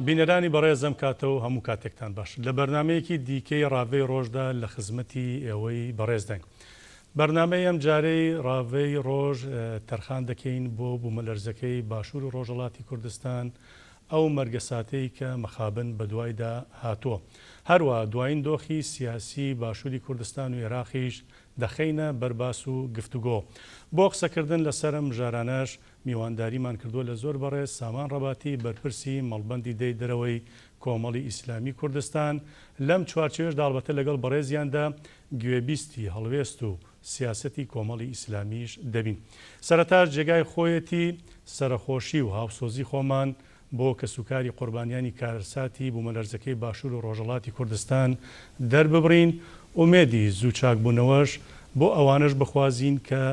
بینەرانی بەڕێز ئەم کاتە و هەموو کاتێکتان باش. لە بەرنامەیەکی دیکەی ڕاڤەی ڕۆژدا لە خزمەتی ئێوەی بەڕێزداین. بەرنامەی ئەمجارەی ڕاڤەی ڕۆژ تەرخان دەکەین بۆ بوومەلەرزەکەی باشوور و ڕۆژهەڵاتی کوردستان، ئەو مەرگەساتەی کە مەخابن بەدوایدا هاتووە. هەروەها دوایین دۆخی سیاسی باشووری کوردستان و ئێراقیش دەخەینە بەر باس و گفتوگۆ. بۆ قسەکردن لەسەر ئەم مژارانەش میوانداریمان کردووە لە زۆر بەڕێز سامان ڕەباتی بەرپرسی مەڵبەندی دەی دەرەوەی کۆمەڵی ئیسلامی کوردستان، لەم چوارچێوەیەشدا ئەڵبەتە لەگەڵ بەڕێزیاندا گوێبیستی هەڵوێست و سیاسەتی کۆمەڵی ئیسلامیش دەبین. سەرەتاش جێگای خۆیەتی سەرەخۆشی و هاوسۆزی خۆمان بۆ کەسوکاری قوربانیانی کارەساتی بومەلەرزەکەی باشور و ڕۆژهەڵاتی کوردستان دەرببڕین، ئومێدی زوو چاکبوونەوەش بۆ ئەوانەش بخوازین کە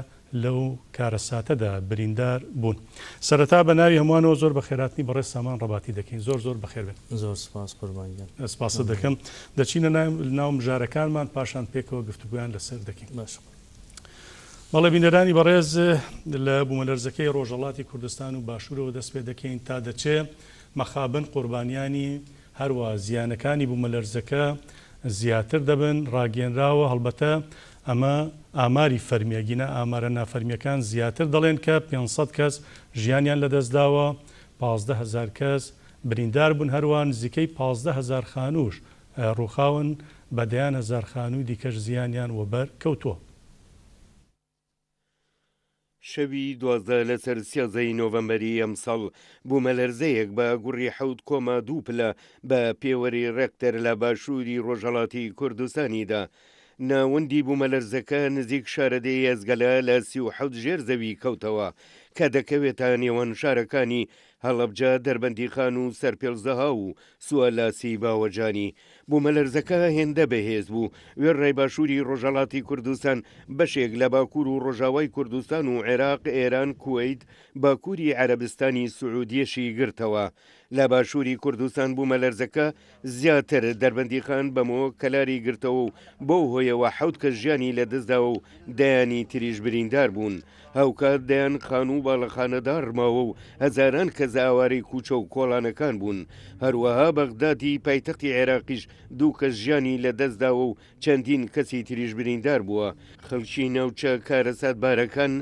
لەو کارەساتەدا بریندار بوون. سەرەتا بە ناوی هەمووانەوە زۆر بەخێرهاتنی بەڕێز سامان ڕەباتی دەکەین. زۆر زۆر بەخێر بێن. زۆر سوپاس قوربان گیان. سپاست دەکەم. دەچینە ناو مژارەکانمان پاشان پێکەوە گفتوگۆیان لەسەر دەکەین. باشە قوربان. بەڵێ بینەرانی بەڕێز لە بوومەلەرزەکەی ڕۆژهەڵاتی کوردستان و باشوورەوە دەست پێ دەکەین تا دەچێ مەخابن قوربانیانی هەروا زیانەکانی بوومەلەرزەکە زیاتر دەبن، ڕاگەیەنراوە، هەڵبەتە ئەمە ئاماری فەرمیە گینا ئامارە نافەرمیەکان زیاتر دەڵێن کە 500 کەس ژیانیان لەدەستداوە، 15 هەزار کەس بریندار بوون، هەروا نزیکەی 15 هەزار خانووش ڕووخاون، بە دەیان هەزار خانووی دیکەش زیانیان وەبەر کەوتووە. شەوی 12 لەسەر سیازدەی نۆڤەمبەری ئەمساڵ، بوومەلەرزەیەک بە گوڕی 7.2 پلە بە پێوەری ڕێکتەر لە باشووری ڕۆژهەڵاتی کوردستانی دا. ناوەندی بوومەلەرزەکە نزیک شارەدێی ئێزگەلە لە 37 ژێر زەوی کەوتەوە کە دەکەوێتە نێوان شارەکانی هەڵەبجە، دەربەندیخان و سەرپێڵزەهاو و سوالاسی باوەجانی. بوومەلەرزەکە هێندە بەهێز بوو، وێڕای باشووری ڕۆژهەڵاتی کوردستان، بەشێک لە باکوور و ڕۆژاوای کوردستان و عێراق، ئێران، کوەیت، باکووری عەرەبستانی سعودیەشی گرتەوە. لە باشووری کوردستان بوومەلەرزەکە زیاتر دەربەندیخان، بەمۆ، کەلاری گرتەوە و بەو هۆیەوە حەوت کەس ژیانی لەدەستداوە و دەیانی تریش بریندار بوون. هاوکات دەیان خانوو و باڵەخانە داڕماوە و هەزاران کەس ئاوارەی کوچە و کۆڵانەکان بوون. هەروەها بەغدادی پایتەختی عێراقیش دوو کەس ژیانی لەدەستداوە و چەندین کەسی تریش بریندار بووە. خەڵکی ناوچە کارەساتبارەکان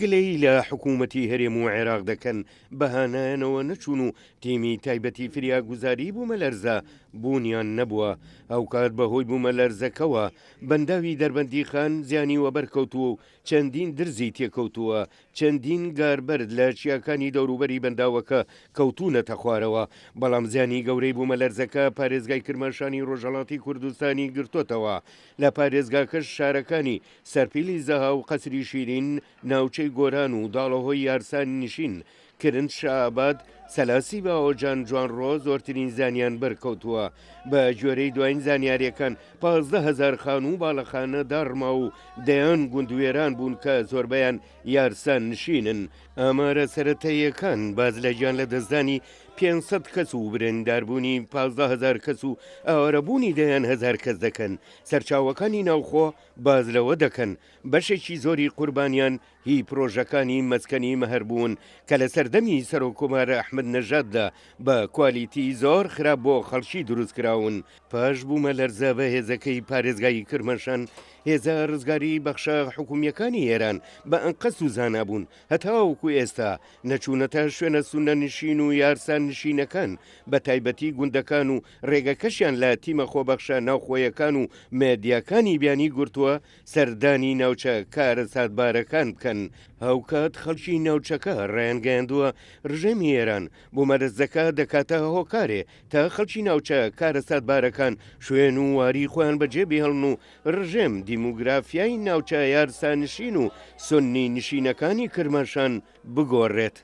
گلەیی لە حکوومەتی هەرێم و عێراق دەکەن بە هانایانەوە نەچوون و تیمی تایبەتی فریاگوزاری بوومەلەرزە بوونیان نەبووە. هاوکات بەهۆی بوومەلەرزەکەوە بەنداوی دەربەندیخان زیانی وەبەرکەوتووە و چەندین درزی تێکەوتووە، چەندین گار بەرد لە چیاکانی دەوروبەری بەنداوەکە کەوتوونەتە خوارەوە، بەڵام زیانی گەورەی بوومەلەرزەکە پارێزگای کرماشانی ڕۆژهەڵاتی کوردستانی گرتۆتەوە، لە پارێزگاکەش شارەکانی سەرپیلی زەهاو و قەسری شیرین، ناوچەی گۆران و داڵەهۆی یارسان نشین، کرنج شائاباد، سەلاسی باوەجان جوانڕۆ زۆرترین زیانیان بەرکەوتووە. بە گوێرەی دوایین زانیارییەکان 15 هەزار خانوو و باڵەخانە داڕماو و دەیان گوند وێران بوون کە زۆربەیان یارسان نشینن. ئامارە سەرەتاییەکان باس لە گیانلەدەستدانی 500 کەس و برینداربوونی 15 هەزار کەس و ئاوارەبوونی دەیان هەزار کەس دەکەن. سەرچاوەکانی ناوخۆ باس لەوە دەکەن بەشێکی زۆری قوربانیان هی پرۆژەکانی مەسکەنی مەهر بوون کە لە سەردەمی سەرۆککۆمار ئەحمەد نەژاددا بە کوالیتی زۆر خراپ بۆ خەڵکی دروست کراون. پاش بوومەلەرزە بەهێزەکەی پارێزگای کرماشان، هێزە ڕزگاری بەخشە حکومییەکانی ئێران بە ئەنقەست و زانابوون هەتاوەکو ئێستا نەچوونەتە شوێنە سوننەنشین و یارسان نشینەکان بە تایبەتی گوندەکان و ڕێگەکەشیان لە تیمە خۆبەخشە ناوخۆیەکان و مێدیاکانی بیانی گرتووە سەردانی ناوچە کارەساتبارەکان بکەن، هاوکات خەڵکی ناوچەکە ڕایانگەیاندووە، ڕژێمی ئێران بوومەلەرزەکە دەکاتە هۆکارێ تا خەڵکی ناوچە کارەساتبارەکان شوێن و واری خۆیان بەجێ بهێڵن و ڕژێم دیموگرافیای ناوچە یارسانشین و سوننی نشینەکانی کرماشان بگۆڕێت.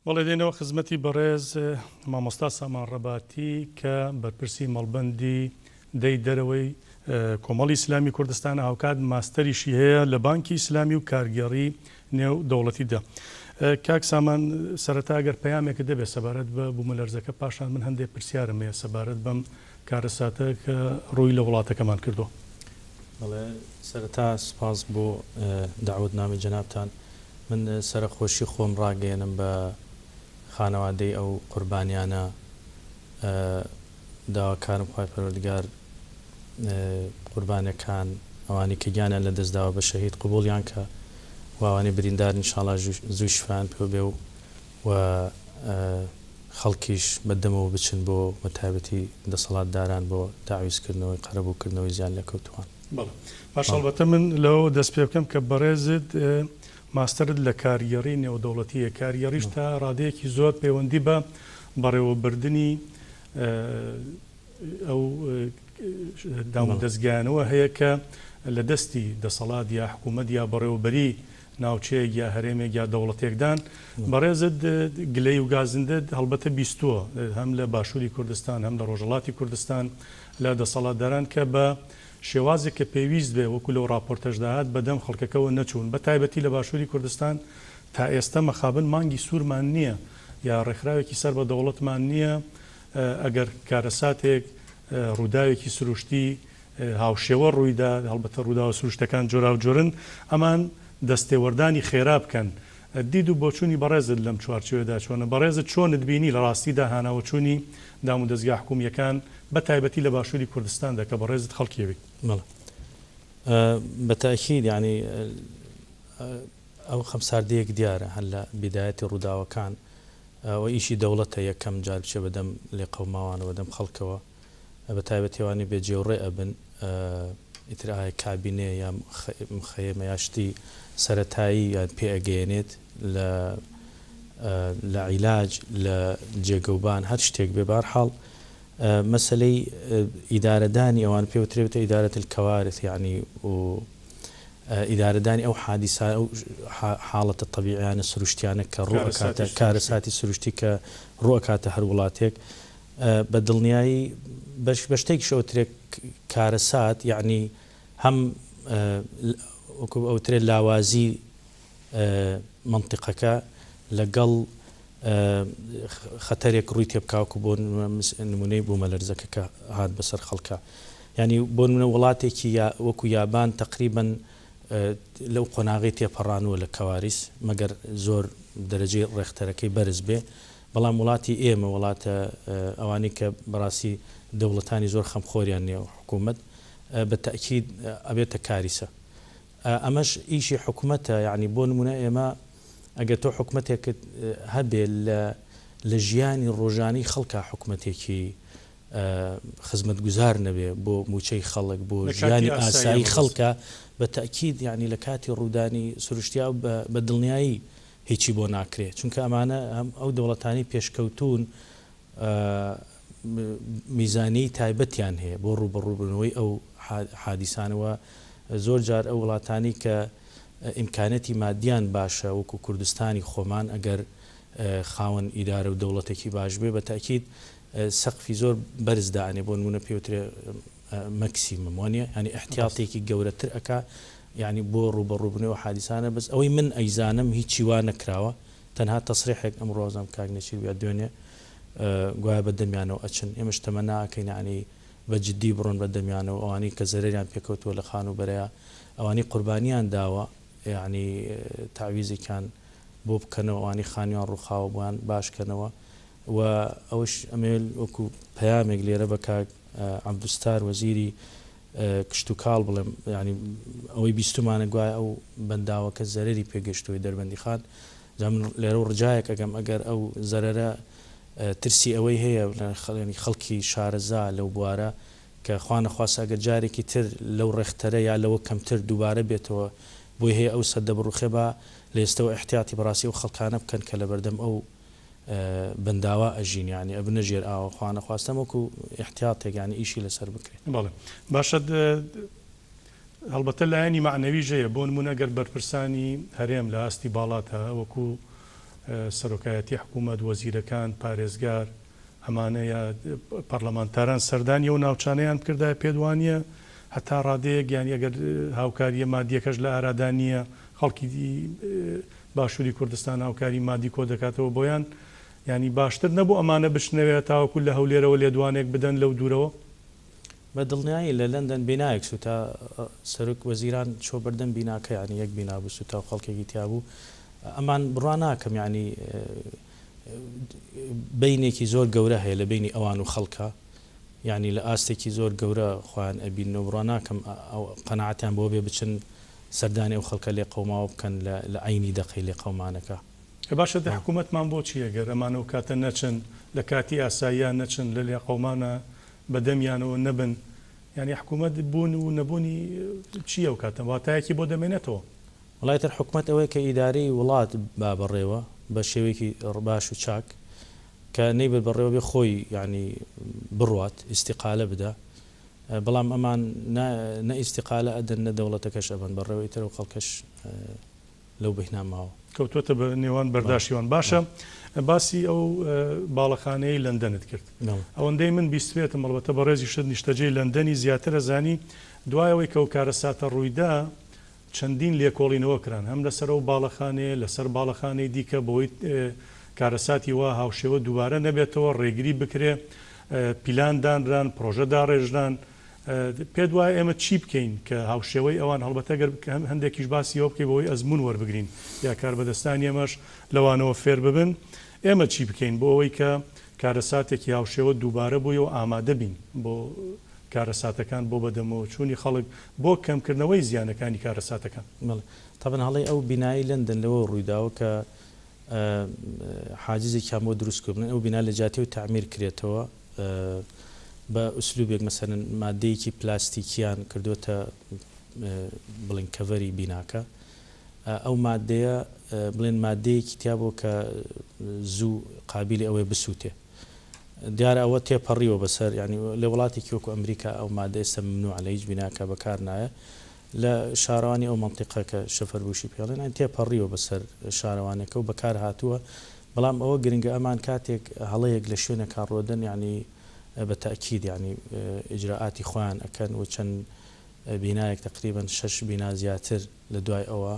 بەڵێ دێنەوە خزمەتی بەڕێز مامۆستا سامان ڕەباتی کە بەرپرسی مەڵبەندی دەی دەرەوەی کۆمەڵی ئیسلامی کوردستانە هاوکات ماستەریشی هەیە لە بانکی ئیسلامی و کارگێڕی نێو دەوڵەتیدا. کاک سامان سەرەتا گەر پەیامێکت دەبێت سەبارەت بە بوومەلەرزەکە پاشان من هەندێک پرسیارم هەیە سەبارەت بەم کارەساتە کە ڕووی لە وڵاتەکەمان کردووە. بەڵێ سەرەتا سوپاس بۆ دەعوەتنامەی جەنابتان. من سەرەخۆشی خۆم ڕاگەیەنم بە خانەوادەی ئەو قوربانیانە داواکارم خوای پەروەردگار قوربانەکان ئەوانەی کە گیانیان لەدەست داوە بە شەهید قبوڵیان کە و ئەوانەی بریندارن ان شاءاللە زوو شفایان پێ بێ و و خەڵکیش بە دەمەوە بچن بۆ بە تایبەتی دەسەڵاتداران بۆ تەعویز کردنەوەی قەرەبوو کردنەوەی زیان لێکەوتووان. بەڵێ باشە ئەڵبەتە من لەوەوە دەست پێ بکەم کە بەڕێزت ماستەرت لە کارگێڕی نێودەوڵەتی هەیە، کارگێڕیش تا ڕادەیەکی زۆر پەیوەندی بە بەڕێوەبردنی ئەو دامودەزگایانەوە هەیە کە لە دەستی دەسەڵات یا حکوومەت یا بەڕێوەبەری ناوچەیەک یا هەرێمێک یا دەوڵەتێکدان. بەڕێزت گلەیی و گازندەت هەڵبەتە بیستووە هەم لە باشووری کوردستان هەم لە ڕۆژهەڵاتی کوردستان لە دەسەڵاتداران کە بە شێوازێک کە پێویست بێ وەکو لەو ڕاپۆرتەشدا هات بەدەم خەڵکەکەوە نەچوون بە تایبەتی لە باشووری کوردستان تا ئێستە مەخابن مانگی سوورمان نییە یا ڕێکخراوێکی سەر بە دەوڵەتمان نییە ئەگەر کارەساتێک ڕووداوێکی سروشتی هاوشێوە ڕوویدا، هەڵبەتە ڕووداوە سروشتەکان جۆراوجۆرن، ئەمان دەستێوەردانی خێرا بکەن. دید و بۆچوونی بەڕێزت لەم چوارچێوەیەدا چۆنە؟ بەڕێزت چۆنت بینی لە ڕاستیدا هاناوەچوونی دامودەزگا حکوومییەکان بە تایبەتی لە باشووری کوردستاندا کە بەڕێزت خەڵکی ئەوێی؟ بەڵێ بە تەئکید یانی ئەو خەمساردییەک دیارە هەر لە بیدایەتی ڕووداوەکان ئەوە ئیشی دەوڵەتە یەکەم جار بچێ بەدەم لێقەوماوانەوە بەدەم خەڵکەوە بە تایبەتی ئەوانەی بێ جێوڕێ ئەبن ئیتر ئایا کابینێ یا مخەیەمە یا شتی سەرەتایی یان پێ ئەگەیەنێت لە لە عیلاج لە جێگەوبان هەر شتێک بێ بارحاڵ مەسەلەی ئیدارەدانی ئەوان پێ وترێتە ئیدارەت الکوارث یعنی و ئیدارەدانی ئەو حادیسە ئەو حاڵەتە تەبیعیانە سروشتیانە کە ڕوو ئەکاتە کارەساتی سروشتی کە ڕوو ئەکاتە هەر وڵاتێک بە دڵنیایی بەش بە شتێکیش ئەوترێ کارەسات یەعنی هەم وەکو ئەوترێ لاوازی مەنتیقەکە لەگەڵ خەتەرێک ڕووی تێبکا وەکو بۆ نمونەی بوومەلەرزەکە کە هات بەسەر خەڵکە یعنی بۆ نمونە وڵاتێکی وەکو یابان تقریبا لەو قۆناغی تێپەڕانووە لە کەواریس مەگەر زۆر دەرەجەی ڕێختەرەکەی بەرز بێ بەڵام وڵاتی ئێمە وڵاتە ئەوانەی کە بەڕاستی دەوڵەتانی زۆر خەمخۆریان نیە حکومەت بە تەئکید ئەبێتە کاریسە ئەمەش ئیشی حکومەتە یانی بۆ نمونە ئێمە ئەگەر تۆ حکومەتێکت هەبێ لە لە ژیانی ڕۆژانی خەڵکا حکومەتێکی خزمەتگوزار نەبێ بۆ موچەی خەڵک بۆ ژیانی ئاسایی خەڵکە بە تەئکید یانی لە کاتی ڕوودانی سروشتیا بە دڵنیایی هیچی بۆ ناکرێ چونکە ئەمانە هەم ئەو دەوڵەتانەی پێشکەوتوون میزانیەی تایبەتیان هەیە بۆ ڕووبەڕووبوونەوەی ئەو حادیسانە و زۆر جار ئەو وڵاتانەی کە ئیمکانەتی مادیان باشە وەکو کوردستانی خۆمان ئەگەر خاوەن ئیدارە و دەوڵەتێکی باش بێ بە تەئکید سەقفی زۆر بەرز دائەنێ بۆ نموونە پێوترێ مەکسیمم وانیە یانی ئیحتیاتێکی گەورەتر ئەکا یانی بۆ ڕووبەڕووبونەوەی ئەو حادیسانە بەس ئەوەی من ئەیزانم هیچی وا نەکراوە تەنها تەسریحێک ئەمڕۆ وازانم کاک نێچیر یا دوێنێ گوایە بە دەمیانەوە ئەچن ئێمەش تەمەنا ئەکەین یانی بە جدی بڕۆن بە دەمیانەوە ئەوانەی کە زەرەریان پێکەوتووە لە خانووبەرەیا ئەوانەی قوربانیان داوە یانی تەعویزێکیان بۆ بکەنەوە ئەوانەی خانویان ڕووخاوە بۆیان باش کەنەوە و ئەوەش ئەمەوێت وەکو پەیامێک لێرە بە کاک عەبدولستار وەزیری کشتوکاڵ بڵێم یانی ئەوەی بیستومانە گوایە ئەو بەنداوەکە زەرەری پێگەشتووی دەربەندیخان جا من لێرە و ڕجایەک ئەگەم ئەگەر ئەو زەرەرە ترسی ئەوەی هەیە خەڵکی شارەزا لەو بوارە کە خوا نەخواستە ئەگەر جارێکی تر لەو ڕێختەرە یا لەوە کەمتر دووبارە بێتەوە بۆی هەیە ئەو سەدە بڕوخێ با لە ئێستەوە ئیحتیاتی بەڕاستی ئەو خەڵکانە بکەن کە لەبەردەم ئەو بەنداوا ئەژین یانی ئەبنە ژێر ئاوە خوا نەخواستە وەکو ئیحتیاتێک یانی ئیشی لەسەر بکرێت. بەڵێ باشە هەڵبەتە لایەنی مەعنەویش هەیە بۆ نموونە گەر بەرپرسانی هەرێم لە ئاستی باڵاتا وەکو سەرۆکایەتی حکوومەت وەزیرەکان پارێزگار ئەمانە یا پەڕلەمانتاران سەردانی ئەو ناوچانەیان بکردایە پێت وانیە هەتا ڕادەیەک یانی ئەگەر هاوکاریە مادیەکەش لە ئارادا نیە خەڵکی باشوری کوردستان هاوکاری مادی کۆدەکاتەوە بۆیان یانی باشتر نەبوو ئەمانە بچنەوێ تاوەکو لە هەولێرەوە لێدوانێک بدەن لەو دوورەوە؟ بە دڵنیایی لە لەندەن بینایەک سوتا سەرۆک وەزیران چوە بەردەم بیناکە یانی یەک بینا بوو سوتا و خەڵکێکی تیا بوو. ئەمان بڕوا ناکەم یانی بەینێکی زۆر گەورە هەیە لە بەینی ئەوان و خەڵکا یانی لە ئاستێکی زۆر گەورە خۆیان ئەبیننەوە بڕوا ناکەم قەناعەتیان بەوە بێ بچن سەردانی ئەو خەڵکە لێقەوماوە بکەن لە عەینی دەقەی لێقەومانەکە. ئێ باشە دە حکومەتمان بۆ چیە گەر ئەمان ئەو کاتە نەچن لە کاتی ئاساییا نەچن لە لێقەومانا بە دەمیانەوە نەبن یانی حکومەت بوون و نەبوونی چیە ئەو کاتە واتایەکی بۆ دەمێنێتەوە؟ وەڵا ئیتر حکومەت ئەوەیە کە ئیدارەی وڵات با بەڕێوە بە شێوەیەکی باش و چاک کە نەیبرد بەڕێوە بێ خۆی یانی بڕوات ئیستیقالە بدا بەڵام ئەمان نە ئیستیقالە ئەدەن نە دەوڵەتەکەش ئەبەن بەڕێوە ئیتر ئەو خەڵکەش لەو بەینا ماوە. کەوتوەتە بە نێوان بەرداشیوان. باشە باسی ئەو باڵەخانەیەی لەندەنت کرد. ئەوەندەی من بیستبێتم ئەڵبەتە بەڕێزیشت نیشتەجێی لەندەنی زیاتر ئەزانی دوای ئەوەی کە ئەو کارەساتە ڕوویدا چەندین لێکۆڵینەوە کران هەم لەسەر ئەو باڵەخانەیە لەسەر باڵەخانەی دیکە بۆی کارەساتی وا هاوشێوە دووبارە نەبێتەوە ڕێگری بکرێ پیلان دانران پڕۆژە داڕێژران پێت وایە ئێمە چی بکەین کە هاوشێوەی ئەوان هەڵبەتە گەر هەندێکیش باسی ئەوە بکەی بۆی ئەزموون وەربگرین یا کاربەدەستانی ئێمەش لەوانەوە فێر ببن ئێمە چی بکەین بۆ ئەوەی کە کارەساتێکی هاوشێوە دووبارە بوویەوە ئامادە بین بۆ کارەساتەکان بۆ بەدەمەوەچوونی خەڵک بۆ کەمکردنەوەی زیانەکانی کارەساتەکان. بەڵێ تەبعەن هەڵەی ئەو بینایەی لەندەن لەوە ڕوویداوە کە حاجزێکیان بۆ دروست کردن ئەو بینا لە جیاتی ئەو تەعمیر کرێتەوە بە ئوسلوبێک مەسەلەن مادەیەکی پلاستیکیان کردۆتە بڵێن کەڤەری بیناکە ئەو مادەیە بڵێن مادەیەکی تیا بۆ کە زوو قابیلی ئەوەیە بسووتێ دیارە ئەوە تێپەڕیوە بەسەر یانی لە وڵاتێکی وەکو ئەمریکا ئەو مادە ئێستا ممنوعە لە هیچ بیناکە بەکار نایە لە شارەوانی ئەو مەنتیقە کە شەفەربوشی پێڵێن ئەن تێپەڕیوە بەسەر شارەوانەکە و بەکار هاتووە بەڵام ئەوە گرنگە ئەمان کاتێک هەڵەیەک لە شوێنێکا ڕۆدەن یانی بە تەئکید یانی ئیجرائاتی خۆیان ئەکەن و چەند بینایەک تەقریبەن شەش بینا زیاتر لە دوای ئەوە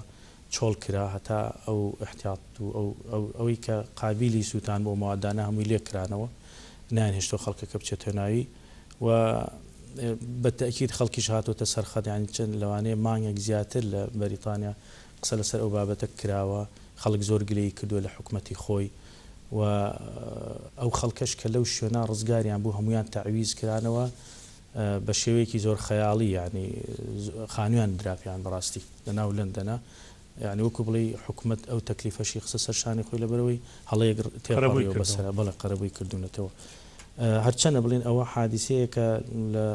چۆڵ کرا هەتا ئەو ئیحتیات و ئەو ئەو ئەوەی کە قابیلی سووتان بۆ مەوادانە هەمووی لێ کرانەوە نەیانهێشتووە خەڵکەکە بچێتە ناوی و بە تەئکید خەڵکیش هاتۆتە سەر خەت یانی چەند لەوانەیە مانگێک زیاتر لە بەریتانیا قسە لەسەر ئەو بابەتە کراوە خەڵک زۆر گلەیی کردووە لە حکومەتی خۆی و ئەو خەڵکەش کە لەو شوێنە ڕزگاریان بوو هەموویان تەعویز کرانەوە بە شێوەیەکی زۆر خەیاڵی یانی خانوویان درا پێیان بەڕاستی لە ناو لەندەنا یانی وەکو بڵێی حکومەت ئەو تەکلیفەشی خستە سەر شانی خۆی لەبەرئەوەی هەڵەیەک قەرەبووی تێپەڕیوە کردەوە. بەسەرا بەڵێ قەرەبووی کردوونەتەوە هەرچەنە بڵێن ئەوە حادیسەیەکە لە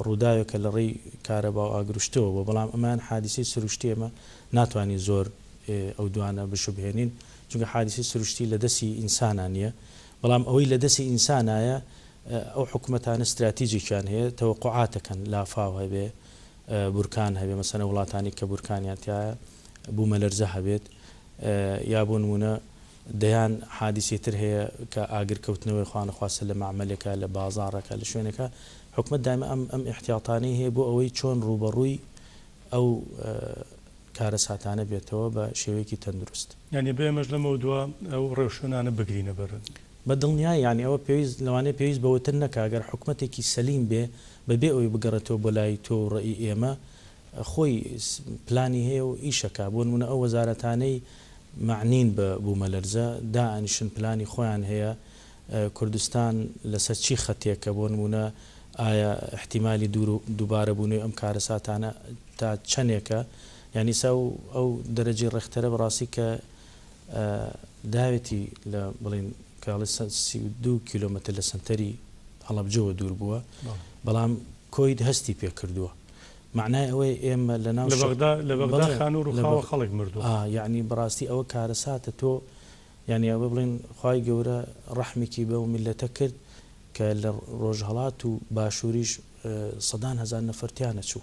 ڕووداوێکە لە ڕێی کارەبا و ئاگر و شتەوە بووە بەڵام ئەمەیان حادیسەی سروشتی ئێمە ناتوانین زۆر ئەو دوانە بشوبهێنین چونکە حادیسەی سروشتی لە دەستی ئینسانا نییە بەڵام ئەوەی لە دەستی ئینسانایە ئەو حکومەتانە ستراتیجێکیان هەیە تەوەقوعات ئەکەن لافاو هەبێ بورکان هەبێ مەسەلەن وڵاتانی کە بورکانیان تیایە بومەلەرزە هەبێت یا بۆ نمونە دەیان حادیسەی تر هەیە کە ئاگر کەوتنەوەی خوا نەخواستە لە مەعمەلێکا لە بازاڕێکا لە شوێنێکا حکومەت دایمە ئەم ئەم ئیحتیاتانەی هەیە بۆ ئەوەی چۆن ڕووبەڕووی ئەو کارەساتانە بێتەوە بە شێوەیەکی تەندروست. یانی ئەبێ ئێمەش لەمەودوا ئەو ڕێوشوێنانە بگرینە بەر. بە دڵنیایی یانی ئەوە پێویست لەوانەیە پێویست بە وتن نەکا گەر حکومەتێکی سەلیم بێ بە بێ ئەوەی بگەڕێتەوە بۆ لای تۆ و ڕەئی ئێمە خۆی پلانی هەیە و ئیش ئەکا بۆ نمونە ئەو وەزارەتانەی مەعنین بە بومەلەرزە دائەنیشن پلانی خۆیان هەیە کوردستان لەسەر چی خەتێکە بۆ نمونە ئایا ئیحتیمالی دووبارە بوونەوەی ئەم کارەساتانە تا چەنێکە یانی ئیستا ئەو دەرەجەی ڕێختەرە بەڕاستی کە داوێتی لە بڵێن کە ئەڵێ 32 کیلۆمەتر لە سەنتەری هەڵەبجەوە دوور بووە بەڵام کۆیت هەستی پێ کردووە مەعنای ئەوەیە ئێمە لە ناو لە بەغدا لە بەغدا خانوو ڕووخاوە خەڵک مردووە. ئا یەعنی بەڕاستی ئەوە کارەساتە تۆ یانی ئەوە بڵێن خوای گەورە ڕەحمێکی بەو میللەتە کرد کە لە ڕۆژهەڵات و باشووریش سەدان هەزار نەفەر تیا نەچوو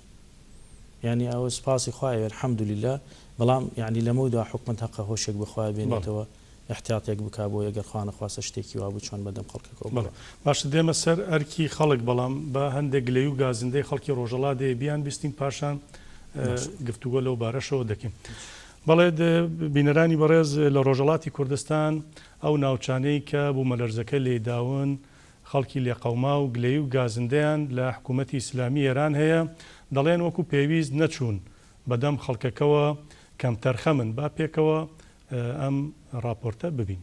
یانی ئەوە سوپاسی خوایە الحمدللە بەڵام یانی لەمەودوا حکومەت هەقە هۆشێک بە خۆیا بێنێتەوە ئیحتیاتێک بکا بۆی ئەگەر خوا نەخواستە شتێکی وا بوو چۆن بەدەم خەڵکەکەوە بەڵێ بڕوا. باشە دێمە سەر ئەرکی خەڵک بەڵام با هەندێک گلەی و گازندەی خەڵکی ڕۆژەڵات دێ بیان بیستین پاشان باشە. گفتوگۆ لەو بارەشەوە دەکەین. بەڵێ بینەرانی بەڕێز لە ڕۆژەڵاتی کوردستان ئەو ناوچانەی کە بوومەلەرزەکە لێیداون خەڵکی لێقەوماو گلەیی و گازندەیان لە حکوومەتی ئیسلامی ئێران هەیە، دەڵێن وەکو پێویست نەچوون بەدەم خەڵکەکەوە کەمتەرخەمن، با پێکەوە ئەم ڕاپۆرتە ببین.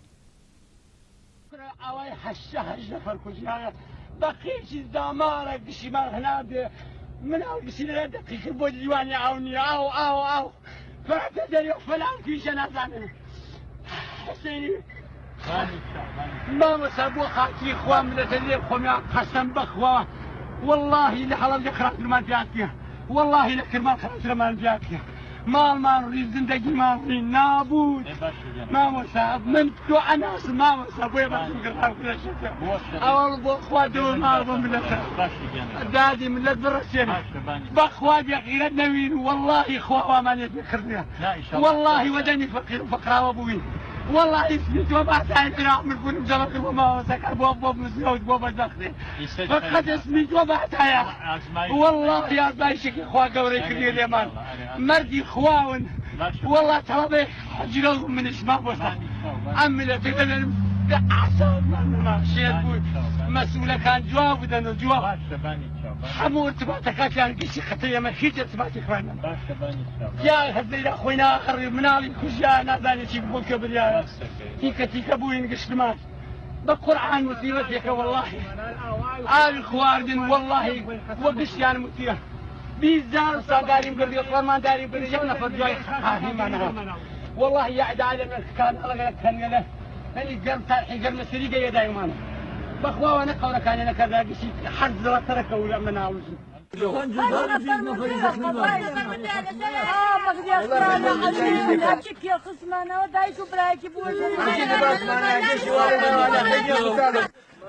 کورە ئاوای هەشتا هەشت نەفەر کوژرایە بە قیچی دامارە گشیمان هەناردێ مناڵ گشی لە دەقیقە بۆ دیوانی ئاو نییە ئاو ئاو ئاو فەراتە دەرێ و فەلان کویشە نازانن حسێنی مامۆستا بۆ خاتری خوا ملەتە لێ خۆمیان قەسەم بەخوا واللهی لە هەڵەبجە خراپترمان پیاکە واللهی لە کرمان خراپترمان پیاکە ماڵمان ڕی زندگیمان ڕی نابوت مامۆستا من تۆ ئەناسم مامۆستا بۆیە باسم کرد ئەوەڵ بۆ خوا دڵ ماڵ بۆ ملەتە دادی ملەت بڕەسێنە بەخوا بێغیرەت نەوین واللهی خوا وامان لێ کردنە واللهی وەدەنی فەقیر و فەقراوە بووین واللهی سمی تۆ باسای عێراق من بوونم جەڵە کرد بۆ مامۆستاکان بۆ بۆ مزگەوت بۆ بەردەخرێ فقط اسمی تۆ باسایە واللهی ئازمایشێکی خوا گەورەی کردیە لێمان مەردی خواون وەڵا تەڵەبەی حجرە و منیش مامۆستا ئەم میلەتە دەبێن ئەعسابمان نەما شێت بوو مەسئولەکان جواب بدەن و جواب هەموو ارتباطەکاتیان گشتی قەتە ئێمە هیچ ارتباطێکمان نەما یا هەر لەیرا خۆی ناخڕی مناڵی کوژیا نازانێ چی بۆ کێ بریایە تیکە تیکە بووین گشتمان بە قورعان موسیبەتێکە وەڵاهی ئاوی خواردن وەڵاهی وە گشتیان موتیە بیزار ساداریم کردی فەرمانداریم کردی یەک نەفەر دوای هاهیمان هات وەڵاهی یەعدا لە کاناڵەکە کەنگەلە هەنی گەرم تارحی گەرمە سەری گەیە دایمانە بەخواوە نە قەورەکانی نەکەدا گشتی حەز زڵەتەرەکە و لە مناڵ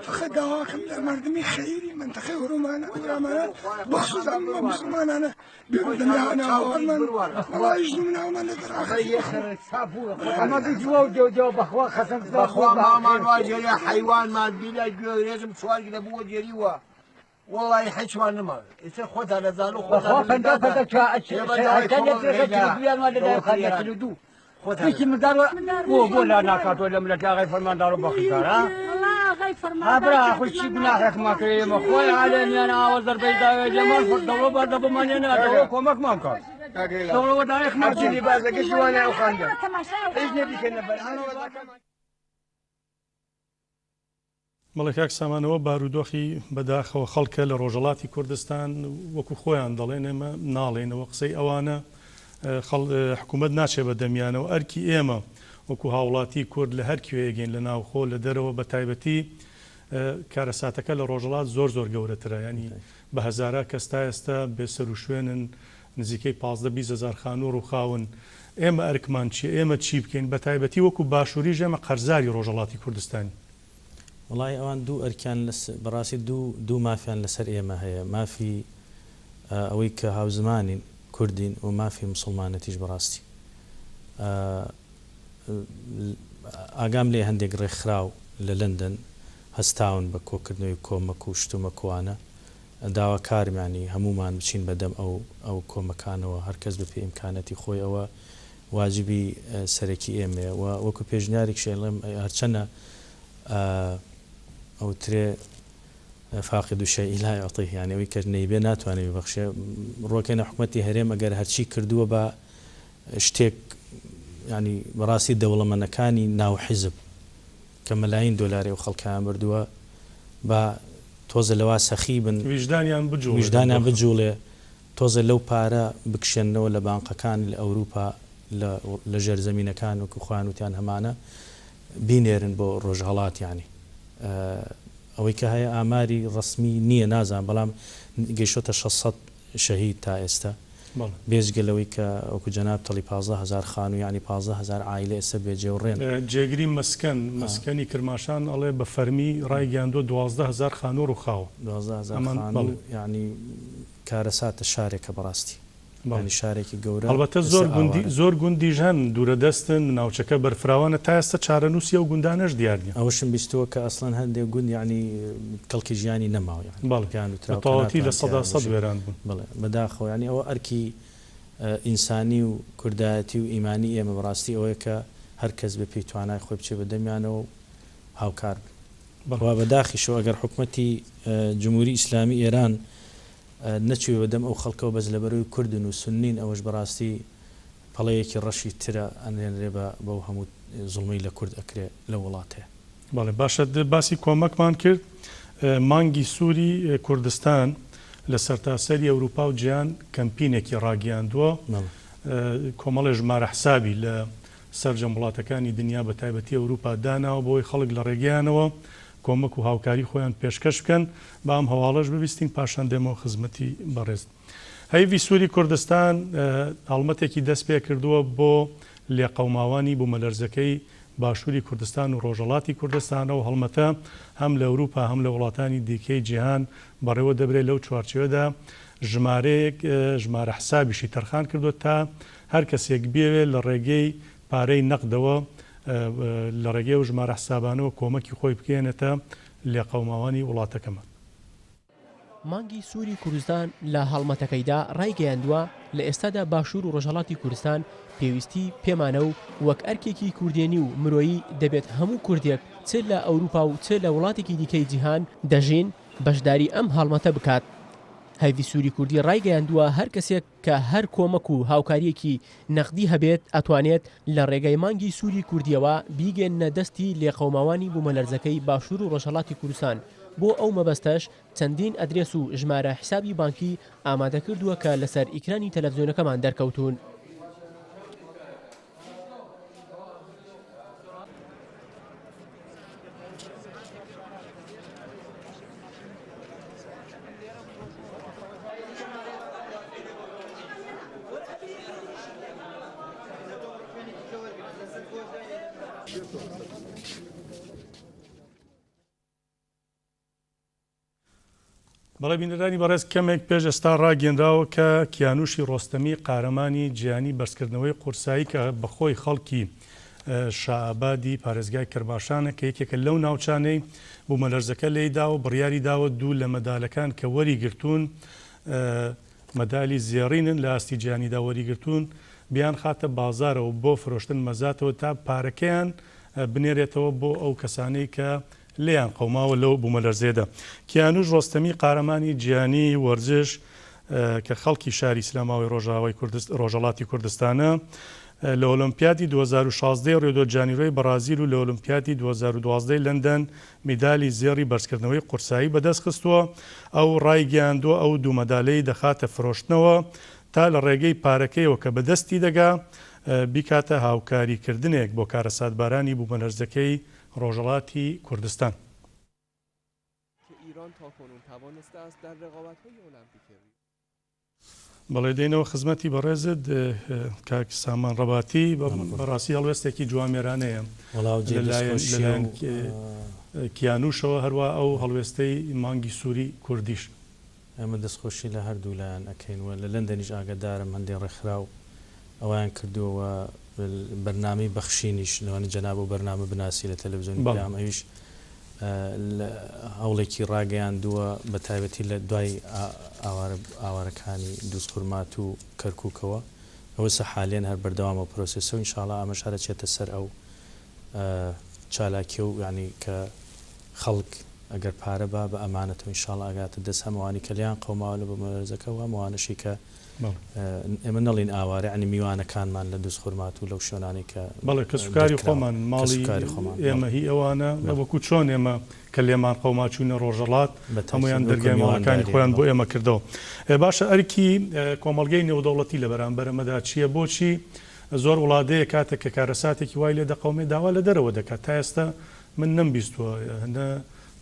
فقط داواکەم لە مردمی خەیری منتەقەی هورومانە هورامانە بخصوص ئەم مسلمانانە بێن دنیاانە هاوارمان وەڵای ژن و مناڵمان لە دەراخەتی بەخوا مامان وا جێرێ حەیوانمان بیلا گوێرێزم چوار گلە بووە جێریوە وەڵی حیچمان نەما ئیتر خۆتان دەزان و خۆتان بەخوا پەنجا پەنجا چا دوو هیچ مندار بۆ بۆ لا ناکاتەوە لە ملەتی ئاغای فەرماندار و بەخشدار ها ها برا خۆی چی گوناحێکمان کرد ئێمە خۆی عالەمیان ئاوە زەربەی داوێ لێمان دەوڵە بەردە بۆمان نێنا دەوڵە کۆمەکمان کات دەوڵە دایخمان چی بازەکەش وانە ئەو خاندە هیچ نەبیکەنە بەر بەڵێ کاک سامان ئەوە بارودۆخی بەداخەوە خەڵکە لە ڕۆژهەڵاتی کوردستان وەکو خۆیان دەڵێن ئێمە ناڵێین ئەوە قسەی ئەوانە خەڵ حکوومەت ناچێ بە دەمیانەوە ئەرکی ئێمە وەکو هاوڵاتی کورد لە هەر کوێیەگەین لە ناوخۆ لە دەرەوە بە تایبەتی کارەساتەکە لە ڕۆژهەڵات زۆر زۆر گەورەترە یانی بە هەزارا کەس تا ئێستا بێ سەروشوێنن نزیکەی 15 20 هەزار خانوو ڕووخاون ئێمە ئەرکمان چییە ئێمە چی بکەین بە تایبەتی وەکو باشووریش ئێمە قەرزاری ڕۆژهەڵاتی کوردستانین. وەڵاهی ئەوان دوو ئەرکیان لەس بەڕاستی دوو دوو مافیان لەسەر ئێمە هەیە مافی ئەوەی کە هاوزمانین کوردین و مافی موسڵمانەتیش بەڕاستی ئاگام لێ هەندێک ڕێکخراو لە لەندەن هەستاون بە کۆکردنەوەی کۆمەک و شتومەکوانە داواکارم یانی هەموومان بچین بەدەم ئەو ئەو کۆمەکانەوە هەرکەس بە پێی ئیمکانەتی خۆی ئەوە واجبی سەرەکی ئێمەیە و وەکو پێشنیارێکیش ئەڵێم هەرچەنە ئەوترێ فاقد الشیء لا یعطیه یانی ئەوەی کە نەیبێ ناتوانێ بیبەخشێ ڕۆکەینە حکومەتی هەرێم ئەگەر هەرچی کردووە بە شتێک ینی بەڕاستی دەوڵەمەنەکانی ناو حیزب کە مەلاین دۆلاری ئەو خەڵکیان بردووە با تۆزە لەوا سەخی بن ویژدانیان بجوڵێ ویژدانیان بجوڵێ تۆزێ لەو پارە بکشێننەوە لە بانقەکان لە ئەوروپا لە لە ژێرزەمینەکان وەکو خۆیان وتیان هەمانە بینێرن بۆ ڕۆژهەڵات یانی ئەوەی کە هەیە ئاماری ڕەسمی نییە نازانم بەڵام گەیشتۆتە 600 شەهید تا ئێستا بێجگە لەوەی کە وەکو جەناب تەڵی 15 هەزار خانوو یانی 15 هەزار عایلە ئێستا بێ جێ و ڕێن. جێگری مەسکەن مەسکەنی کرماشان ئەڵێ بە فەرمی ڕایگەیاندووە 12 هەزار خانوو ڕووخاوە. 12 هەزار خانوو یانی کارەساتە شارێکە بەڕاستی یانی شارێکی گەورە هەڵبەتە ئێستا زۆر گوندی ئاوارەن. زۆر گوندیش هەن دوورە دەستن ناوچەکە بەرفراوانە تا ئێستا چارەنووسی ئەو گوندانەش دیار نیە. ئەوەشم بیستووە کە ئەسڵەن هەندێک گوند یانی کەڵکی ژیانی نەماوە یانی بەڵێ پێیان بە وتراوە کە تەواوەتی لە ناتوانن سەدا تیایا سەد بژین وێران بوون. بەڵێ بەداخەوە یانی ئەوە ئەرکی ئینسانی و کوردایەتی و ئیمانی ئێمە بەڕاستی ئەوەیە کە هەر کەس بە پێی توانای خۆی بچێ بە دەمیانەوە و هاوکار بن. بەڵێ. وە بەداخیشەوە ئەگەر حکومەتی جمهوری ئیسلامی ئێران نەچووێ بە دەم ئەو خەڵکەوە بەس لەبەرەوەی کوردن و سوننین ئەوەش بەڕاستی. پەڵەیەکی ڕەشی ترە ئەنرێنرێ بە بەو هەموو زوڵمەی لە کورد ئەکرێ لەو وڵاتەیە. بەڵێ باشە باسی کۆمەکمان کرد مانگی سووری کوردستان لە سەرتاسەری ئەوروپا و جیهان کەمپینێکی ڕاگەیاندووە کۆمەڵێ ژمارە حسابی لە سەرجەم وڵاتەکانی دنیا بە تایبەتی ئەوروپا داناوە بۆی خەڵک لە ڕێگەیانەوە کۆمەک و هاوکاری خۆیان پێشکەش بکەن با ئەم هەواڵەش ببیستین پاشان دێمەوە خزمەتی بەڕێزت. هەیڤی سووری کوردستان هەڵمەتێکی دەستپێکردووە بۆ لێقەوماوانی بوومەلەرزەکەی باشووری کوردستان و ڕۆژهەڵاتی کوردستان، ئەو هەڵمەتە هەم لە ئەوروپا هەم لە وڵاتانی دیکەی جیهان بەڕێوە دەبرێت، لەو چوارچێوەدا ژمارەیەک ژمارە حسابیشی تەرخان کردووە تا هەر کەسێک بیەوێت لە ڕێگەی پارەی نەقدەوە لە ڕێگەی ئەو ژمارە حسابانەوە کۆمەکی خۆی بگەیەنێتە لێقەوماوانی وڵاتەکەمان. مانگی سووری کوردستان لە هەڵمەتەکەیدا ڕایگەیاندووە، لە ئێستادا باشوور و ڕۆژهەڵاتی کوردستان پێویستی پێمانە و وەک ئەرکێکی کوردێنی و مرۆیی دەبێت هەموو کوردێک چ لە ئەوروپا و چ لە وڵاتێکی دیکەی جیهان دەژین بەشداری ئەم هەڵمەتە بکات. هەیڤی سووری کوردی ڕایگەیاندووە، هەر کەسێک کە هەر کۆمەک و هاوکارییەکی نەقدی هەبێت ئەتوانێت لە ڕێگای مانگی سووری کوردییەوە بیگەیەننە دەستی لێقەوماوانی بوومەلەرزەکەی باشوور و ڕۆژهەڵاتی کوردستان، بۆ ئەو مەبەستەش چەندین ئەدرێس و ژمارە حیسابی بانکی ئامادەکردووە کە لەسەر ئیکرانی تەلەفزیۆنەکەمان دەرکەوتوون. بەڵێ بینەرانی بەڕێز کەمێک پێش ئێستا ڕاگەیەنراوە کە کیانوشی ڕۆستەمی قارەمانی جیهانی بەرزکردنەوەی قورسایی کە بەخۆی خەڵکی شائابادی پارێزگای کرماشانە کە یەکێکە لەو ناوچانەی بوومەلەرزەکە لێیداوە بڕیاری داوە دوو لە مەدالەکان کە وەریگرتوون مەدالی زێڕینن لە ئاستی جیهانیدا وەریگرتوون بیانخاتە بازارەوە بۆ فرۆشتن مەزاتەوە تا پارەکەیان بنێرێتەوە بۆ ئەو کەسانەی کە لێیان قەوماوە لەو بوومەلەرزەیەدا. کیانوش ڕۆستەمی قارەمانی جیهانی وەرزش کە خەڵکی شاری سلاماوەی ڕۆژئاوای ڕۆژهەڵاتی کوردستانە، لە ئۆلۆمپیادی 2016 ی ڕیۆدۆ جانیرۆی بەڕازیل و لە ئۆلۆمپیادی 2012 ی لەندەن میدالی زێڕی بەرزکردنەوەی قورسایی بەدەستخستووە. ئەو ڕایگەیاندووە ئەو دوو مەدالەی دەخاتە فرۆشتنەوە تا لە ڕێگەی پارەکەیەوە کە بەدەستی دەگا بیکاتە هاوکاریکردنێک بۆ کارەساتبارانی بوومەلەرزەکەی ڕۆژهەڵاتی کوردستان. بەڵێ دێینەوە خزمەتی بەڕێزت کاک سامان ڕەباتی، بەڕاستی هەڵوێستێکی جوامێرانەیە لەلایەن کیانوشەوە، هەروا ئەو هەڵوێستەی مانگی سووری کوردیش. ئێمە دەستخۆشی لە هەردوو لایان ئەکەین و لە لەندەنیش ئاگادارم هەندێ ڕێکخراو ئەوەیان کردووە و بەرنامەی بەخشینیش لەوانەیە جەناب ئەو بەرنامە بناسی لە تەلەفزیۆنی پەیام ئەویش هەوڵێکی ڕاگەیاندووە بە تایبەتی لە دوای ئاوارەکانی دووزخورماتوو و کەرکووکەوە ئەوەسە حالیەن هەر بەردەوامە پرۆسێسە و ئینشاڵا ئەمەش هەر ئەچێتە سەر ئەو چالاکیە و یانی کە خەڵک ئەگەر پارە با بە ئەمانەتەوە ان شاءاللە ئەگاتە دەست هەم ئەوانەی کە لێیان قەوماوە لە بومەلەرزەکە و هەم ئەوانەشی کە ئێمە نەڵێین ئاوارە یانی میوانەکانمان لە دوزخورماتوو لەو شوێنانەی کە بەڵێ کەسوکاری خۆمان ماڵی ئێمە هی ئەوانە وەکو چۆن ئێمە کە لێمان قەوما چوینە ڕۆژەڵات هەموویان دەرگای ماڵەکانی خۆیان بۆ ئێمە کردەوە باشە ئەرکی کۆمەڵگەی نێودەوڵەتی لە بەرامبەر ئەمەدا چییە بۆچی زۆر وڵات هەیە کاتێک کە کارەساتێکی وای لێ دەقەومێ داوا لە دەرەوە دەکات تا ئێستا من نەمبیستووە نە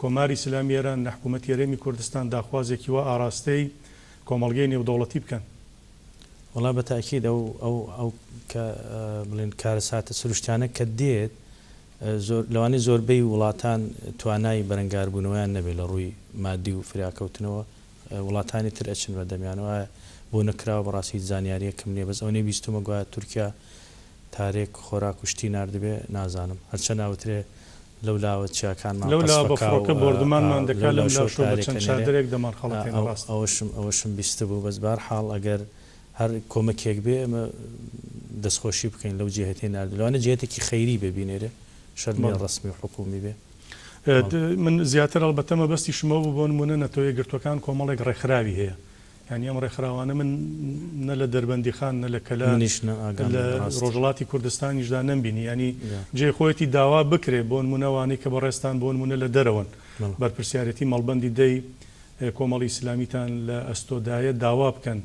کۆماری ئیسلامی ئێران نە حکوومەتی هەرێمی کوردستان داخوازێکی وا ئاراستەی کۆمەڵگەی نێودەوڵەتی بکەن. وەڵا بە تەئکید ئەو ئەو ئەو کە بڵێن کارەساتە سروشتیانە کە دێت زۆر لەوانەیە زۆربەی وڵاتان توانای بەرەنگاربوونەوەیان نەبێت لە ڕووی مادی و فریاکەوتنەوە وڵاتانی تر ئەچن بە دەمیانەوە ئایا بۆ نەکراوە بەڕاستی هیچ زانیاریەکم نیە بەس ئەونەی بیستومە گوایە تورکیا تارێک خۆراک و شتی ناردبێ نازانم هەرچەند ئەوترێ لەو لاوە چیاکانمان لەو لاوە بە قەسفەکا و فڕۆکە بۆردومانمان دەکا لەو لەم لاشەوە لاشەوە بە تارێک چەند ئەنێرێ چادرێک دەمانخەڵەتێنێ ڕاستە. ئەوەشم ئەوەشم بیستبوو بەس بەهەرحاڵ ئەگەر هەر کۆمەکێک بێ ئێمە دەستخۆشی بکەین لەو جیهەتەی ناردبێ لەوانەیە جیهەتێکی خەیری بێ بینێرێ شەرت نیە بەڵێ. ڕەسمی و حکوومی بێ. من زیاتر ئەڵبەتە مەبەستیشم ئەوە بوو بۆ نموونە نەتەوە یەکگرتووەکان کۆمەڵێک ڕێکخراوی هەیە. یانی ئەم ڕێکخراوانە من نە لە دەربەندیخان نە لە کەلار منیش نە ئاگام لە لێ ڕاستە. ڕۆژهەڵاتی کوردستانیشدا نەمبینی یانی جێی خۆیەتی داوا بکرێ بۆ نموونە ئەوانەی کە بەڕێزتان بۆ نموونە لە دەرەوەن بەڵێ. بەرپرسیارێتی مەڵبەندی دەی کۆمەڵی ئیسلامیتان لە ئەستۆدایە داوا بکەن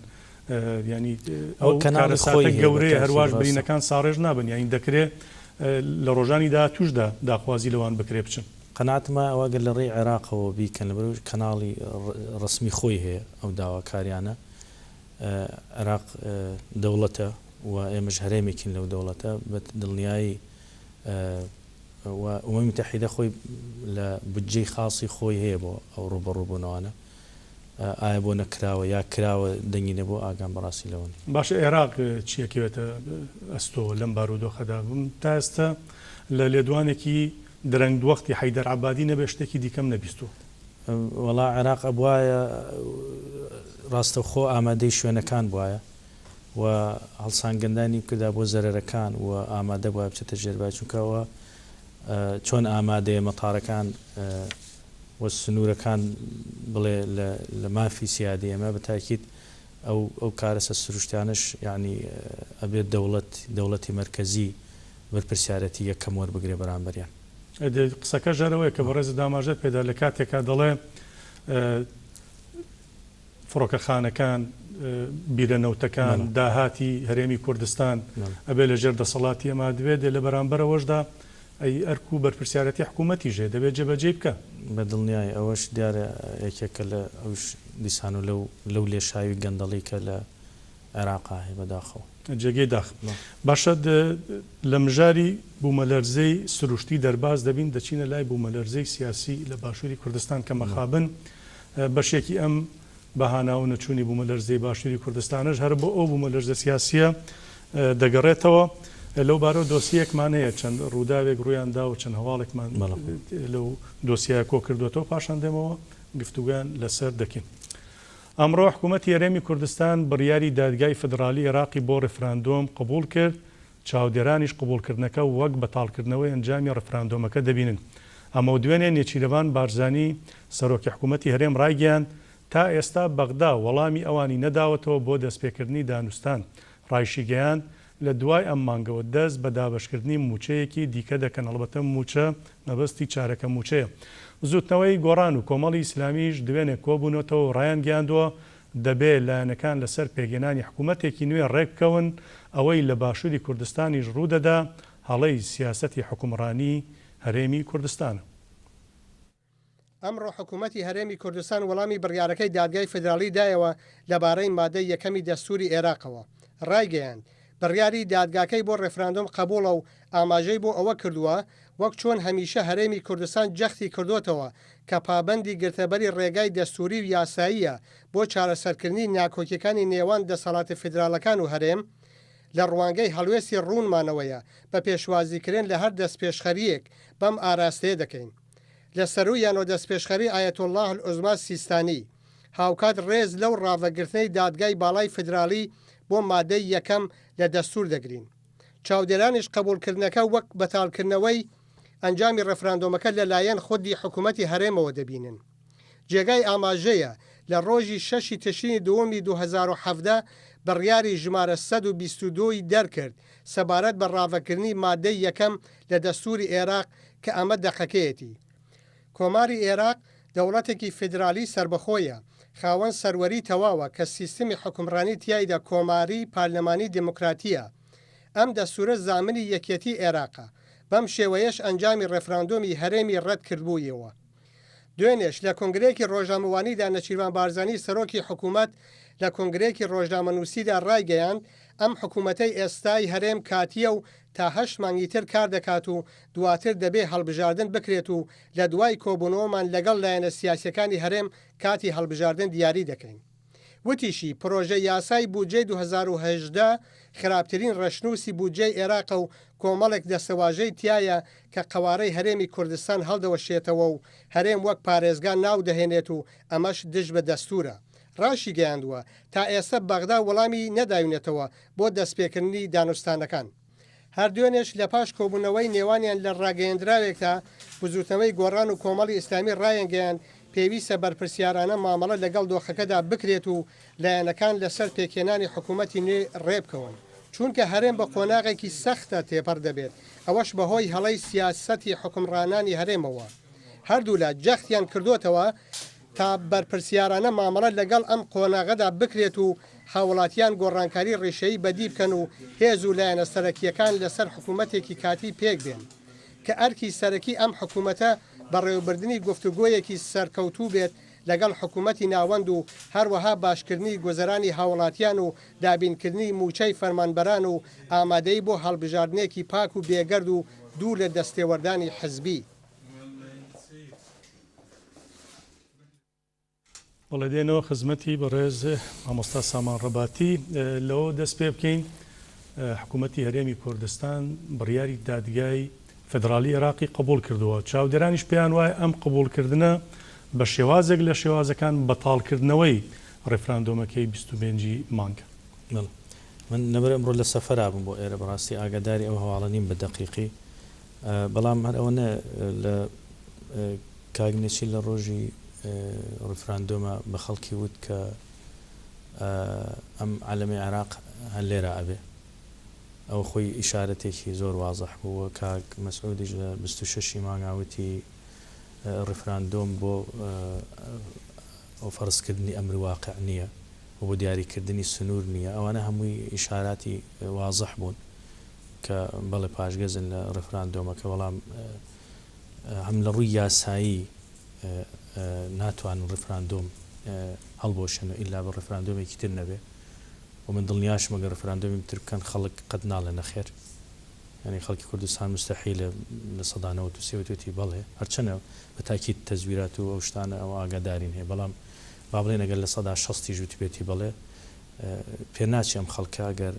یانی ئەوە ئەو کەناڵی خۆی کارەساتە هەیە بە گەورەیە تاکید هەرواش ڕاستە. برینەکان ساڕێژ نابن یانی دەکرێ لە ڕۆژانی داهاتووشدا داخوازی لەوان بکرێ بچن. قەناعەتم وایە ئەوە گەر لە ڕێی عێراقەوە بیکەن لەبەرئەوەی کەناڵی ڕەسمی خۆی هەیە ئەو داواکاریانە عێراق دەوڵەتە و ئێمەش هەرێمێکین لەو دەوڵەتە بە دڵنیایی و ئومەمی متحیدە خۆی لە بودجەی خاصی خۆی هەیە بۆ ئەو ڕووبەڕووبوونەوانە ئایا بۆ نەکراوە یا کراوە دەنگی نەبووە ئاگام بەڕاستی لەوە نیە. باشە ئێراق چی ئەکەوێتە ئەستۆ لەم بارودۆخەدا؟ تا ئێستا لە لێدوانێکی درەنگ دوەختی حەیدەر عەبادی نەبێ شتێکی دیکەم نەبیستووە. وەڵا عێراق ئەبوایە ڕاستەوخۆ ئامادەی شوێنەکان بوایە و هەڵسانگەندانی بکردا بۆ زەرەرەکان و ئامادە بوایە بچێتە ژێر بای چونکە ئەوە چۆن ئامادەیە مەتارەکان و سنوورەکان بڵێ لە مافی سیادی ئێمە بە تاکید ئەو ئەو کارەسە سروشتیانەش یانی ئەبێت دەوڵەت دەوڵەتی مەرکەزی بەرپرسیارەتی یەکەم وەربگرێ بەرامبەریان. ئەدی قسەکەش هەر ئەوەیە کە بەڕێزت ئاماژەت پێدا لە کاتێکا دەڵێ فڕۆکەخانەکان، بیرە نەوتەکان، داهاتی هەرێمی کوردستان ئەبێ لە ژێر دەسەڵاتی ئەما دبێ، دێ لە بەرامبەر ئەوەشدا ئەی ئەرک و بەرپرسیارەتی حکوومەتیش هەیە دەبێ جێبەجێی بکا. بە دڵنیایی ئەوەش دیارە یەکێکە لە ئەوش دیسان و لەو لەو لێشاوی گەندەڵی کە لە عێراقا هەیە بەداخەوە. جێگەی داخ. باشە لە مژاری بوومەلەرزەی سروشتی دەرباز دەبین دەچینە لای بوومەلەرزەی سیاسی لە باشووری کوردستان کە مەخابن بەشێکی ئەم بە هاناوە نەچوونی بوومەلەرزەی باشووری کوردستانەش هەر بۆ ئەو بوومەلەرزە سیاسییە دەگەڕێتەوە. لەو بارەوە دۆسیەیەکمان هەیە چەند ڕووداوێک ڕوویان دا و چەند هەواڵێکمان لەو دۆسیایە کۆ کردووەتەوە پاشان دێمەوە گفتوگۆیان لەسەر دەکەین. ئەمڕۆ حکوومەتی هەرێمی کوردستان بڕیاری دادگای فیدراڵی عێراقی بۆ ڕیفراندۆم قبوڵ کرد، چاودێرانیش قبوڵکردنەکە وەک بەتاڵکردنەوەی ئەنجامی ڕیفراندۆمەکە دەبینن. ئەمەو دوێنێ نێچیرەڤان بارزانی سەرۆکی حکوومەتی هەرێم ڕایگەیاند، تا ئێستا بەغدا وەڵامی ئەوانی نەداوەتەوە بۆ دەستپێکردنی دانوستان، ڕایشیگەیاند، لە دوای ئەم مانگەوە دەست بە دابەشکردنی مووچەیەکی دیکە دەکەن، ئەڵبەتە مووچە مەبەستی چارەکە مووچەیە. بزووتنەوەی گۆڕان و کۆمەڵی ئیسلامیش دوێنێ کۆبوونەتەوە و ڕایانگەیاندووە، دەبێ لایەنەکان لەسەر پێکهێنانی حکوومەتێکی نوێ ڕێکبکەون، ئەوەی لە باشووری کوردستانیش ڕوودەدا هەڵەی سیاسەتی حوکمڕانی هەرێمی کوردستانە. ئەمڕۆ حکومەتی هەرێمی کوردستان وەڵامی بڕیارەکەی دادگای فیدراڵی دایەوە لەبارەی مادەی یەکەمی دەستووری عێراقەوە، ڕایگەیاند، بڕیاری دادگاکەی بۆ ڕێفراندۆم قەبوڵە و ئاماژەی بۆ ئەوە کردووە، وەک چۆن هەمیشە هەرێمی کوردستان جەختی کردۆتەوە کە پابەندی گرتنەبەری ڕێگای دەستووری و یاساییە بۆ چارەسەرکردنی ناکۆکیەکانی نێوان دەسەڵاتە فیدراڵەکان و هەرێم، لە ڕوانگەی هەڵوێستی ڕوونمانەوەیە بە پێشوازیکرن لە هەر دەستپێشخەرییەک بەم ئاراستەیە دەکەین. لە سەروویانەوە دەستپێشخەری ئایەتوڵڵا العوزما سیستانی، هاوکات ڕێز لەو ڕاڤەگرتنەی دادگای باڵای فیدراڵی بۆ مادەی یەکەم لە دەستوور دەگرین. چاودێرانیش قبوڵکردنەکە وەک بەتاڵکردنەوەی ئەنجامی ڕێفراندۆمەکە لە لایەن خودی حکومەتی هەرێمەوە دەبینن. جێگای ئاماژەیە لە ڕۆژی شەشی تشرینی دووەمی 2017 بڕیاری ژمارە 122 ی دەرکرد سەبارەت بە ڕاڤەکردنی مادەی یەکەم لە دەستووری ئێراق کە ئەمە دەقەکەیەتی. کۆماری ئێراق دەوڵەتێکی فیدرالی سەربەخۆیە، خاوەن سەروەری تەواوە کە سیستمی حوکمڕانی تیایدا کۆماری پارلەمانی دێموکراتییە. ئەم دەستوورە زامنی یەکیەتی ئێراقە. بەم شێوەیەش ئەنجامی ڕێفراندۆمی هەرێمی ڕەت کردبوویەوە. دوێنێش لە کۆنگرەیەکی ڕۆژنامەوانیدا نەچیرڤان بارزانی سەرۆکی حکوومەت لە کۆنگرەیەکی ڕۆژنامەنووسیدا ڕایگەیاند، ئەم حکوومەتەی ئێستای هەرێم کاتییە و تا هەشت مانگی تر کار دەکات و دواتر دەبێ هەڵبژاردن بکرێت و لە دوای کۆبوونەوەمان لەگەڵ لایەنە سیاسییەکانی هەرێم کاتی هەڵبژاردن دیاری دەکەین. وتیشی، پرۆژە یاسای بودجەی 2018 خراپترین رەشنووسی بودجەی ئێراقە و کۆمەڵێک دەستەواژەی تیایە کە قەوارەی هەرێمی کوردستان هەڵدەوەشێتەوە و هەرێم وەک پارێزگا ناو دەهێنێت و ئەمەش دژ بە دەستوورە. راشیگەیاندووە، تا ئێستا بەغدا وەڵامی نەداوینەتەوە بۆ دەستپێکردنی دانوستانەکان. هەر دوێنێش لە پاش کۆبوونەوەی نێوانیان لە ڕاگەیەندراوێکدا بزووتنەوەی گۆڕان و کۆمەڵی ئیسلامی ڕایانگەیاند پێویستە بەرپرسیارانە مامەڵە لەگەڵ دۆخەکەدا بکرێت و لایەنەکان لەسەر پێکهێنانی حکوومەتی نوێ ڕێبکەون، چوونکە هەرێم بە قۆناغێکی سەختە تێپەڕ دەبێت، ئەوەش بەهۆی هەڵەی سیاسەتی حوکمڕانانی هەرێمەوە. هەردوولا جەختیان کردۆتەوە تا بەرپرسیارانە مامەڵە لەگەڵ ئەم قۆناغەدا بکرێت و هاوڵاتیان گۆڕانکاری ڕیشەیی بەدی بکەن و هێز و لایەنە سەرەکییەکان لەسەر حکوومەتێکی کاتی پێکبێن کە ئەرکی سەرەکی ئەم حکوومەتە بەڕێوەبردنی گفتوگۆیەکی سەرکەوتوو بێت لەگەڵ حکوومەتی ناوەند و هەروەها باشکردنی گوزەرانی هاوڵاتیان و دابینکردنی مووچەی فەرمانبەران و ئامادەیی بۆ هەڵبژاردنێکی پاک و بێگەرد و دوور لە دەستێوەردانی حزبی. بەڵێ دێنەوە خزمەتی بەڕێز مامۆستا سامان ڕەباتی لەوە دەست پێ بکەین حکوومەتی هەرێمی کوردستان بڕیاری دادگای فدرالی عێراقی قبول کردووە چاودێرانیش پێیان وایە ئەم قبولکردنە بە شێوازێک لە شێوازەکان بەتاڵکردنەوەی ڕیفراندۆمەکەی 25 مانگە. بەڵێ من لەبەر ئەمڕۆ لە سەفەرا بووم بۆ ئێرە بەڕاستی ئاگاداری ئەو هەواڵە نیم بە دەقیقی بەڵام هەر ئەوەنە لە کاک نێچیر لە ڕۆژی ڕیفراندۆما بە خەڵکی وت کە ئەم عەلەمی عێراق هەر لێرە ئەبێ. ئەوە خۆی ئیشارەتێکی زۆر وازح بوو و کاک مەسعودیش لە 26 ی مانگا وتی ڕیفراندۆم بۆ فەرزکردنی ئەمر واقع نییە و بۆ دیاریکردنی سنوور نییە. ئەوانە هەمووی ئیشاراتی وازح بوون کە بەڵێ پاشگەزن لە ڕیفراندۆمەکە بەڵام هەم لە ڕووی یاسایی ناتوانن ڕیفراندۆم هەڵبوەشێنەوە ئیلا بە ڕیفراندۆمێکی تر نەبێ و من دڵنیاشم ئەگەر ڕیفراندۆمی تر بکەن خەڵک قەت ناڵێ نەخێر یانی خەڵکی کوردستان مستەحیلە 93% وتوێتی بەڵێ هەرچەنە بە تاکید تەزویرات و ئەو شتانە ئەو ئاگادارین هەیە بەڵام با بڵێن ئەگەر 60% یش وتبێتی بەڵێ پێ ناچێ ئەم خەڵکە ئەگەر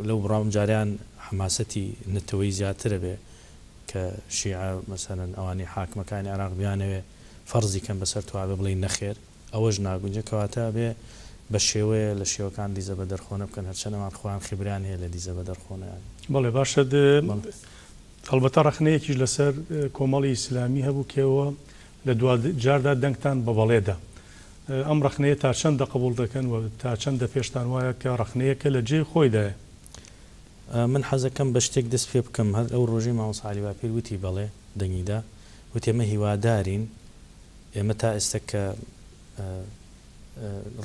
لەو بڕام جاریان حەماسەتی نەتەوەی زیاترە بێ کە شیعە مەسەلەن ئەوانەی حاکمەکانی عێراق بیانەوێ فەرزی کەن بەسەر تۆ ئەبێ بڵێی نەخێر ئەوەش ناگونجێ کەواتە ئەبێ بە شێوەیە لە شێوەکان دیزە بە دەرخۆنە بکەن هەرچەند ئەمان خۆیان خیبرەیان هەیە لە دیزە بە دەرخۆنە یان. بەڵێ باشە هەڵبەتە ڕەخنەیەکیش لەسەر کۆمەڵی ئیسلامی هەبوو کە ئێوە لە دوا جاردا دەنگتان بە بەڵێ دا. ئەم ڕەخنەیە تا چەندە قبوڵ دەکەن و تا چەندە پێشتان وایە کە ڕەخنەیەکە لە جێی خۆیدایە؟ من حەزەکەم بە شتێک دەست پێ بکەم، هەر ئەو ڕۆژەی مامۆستا عەلی باپیر وتی بەڵێ دەنگی دا، وتی ئێمە هیوادارین، ئێمە تا ئێستا کە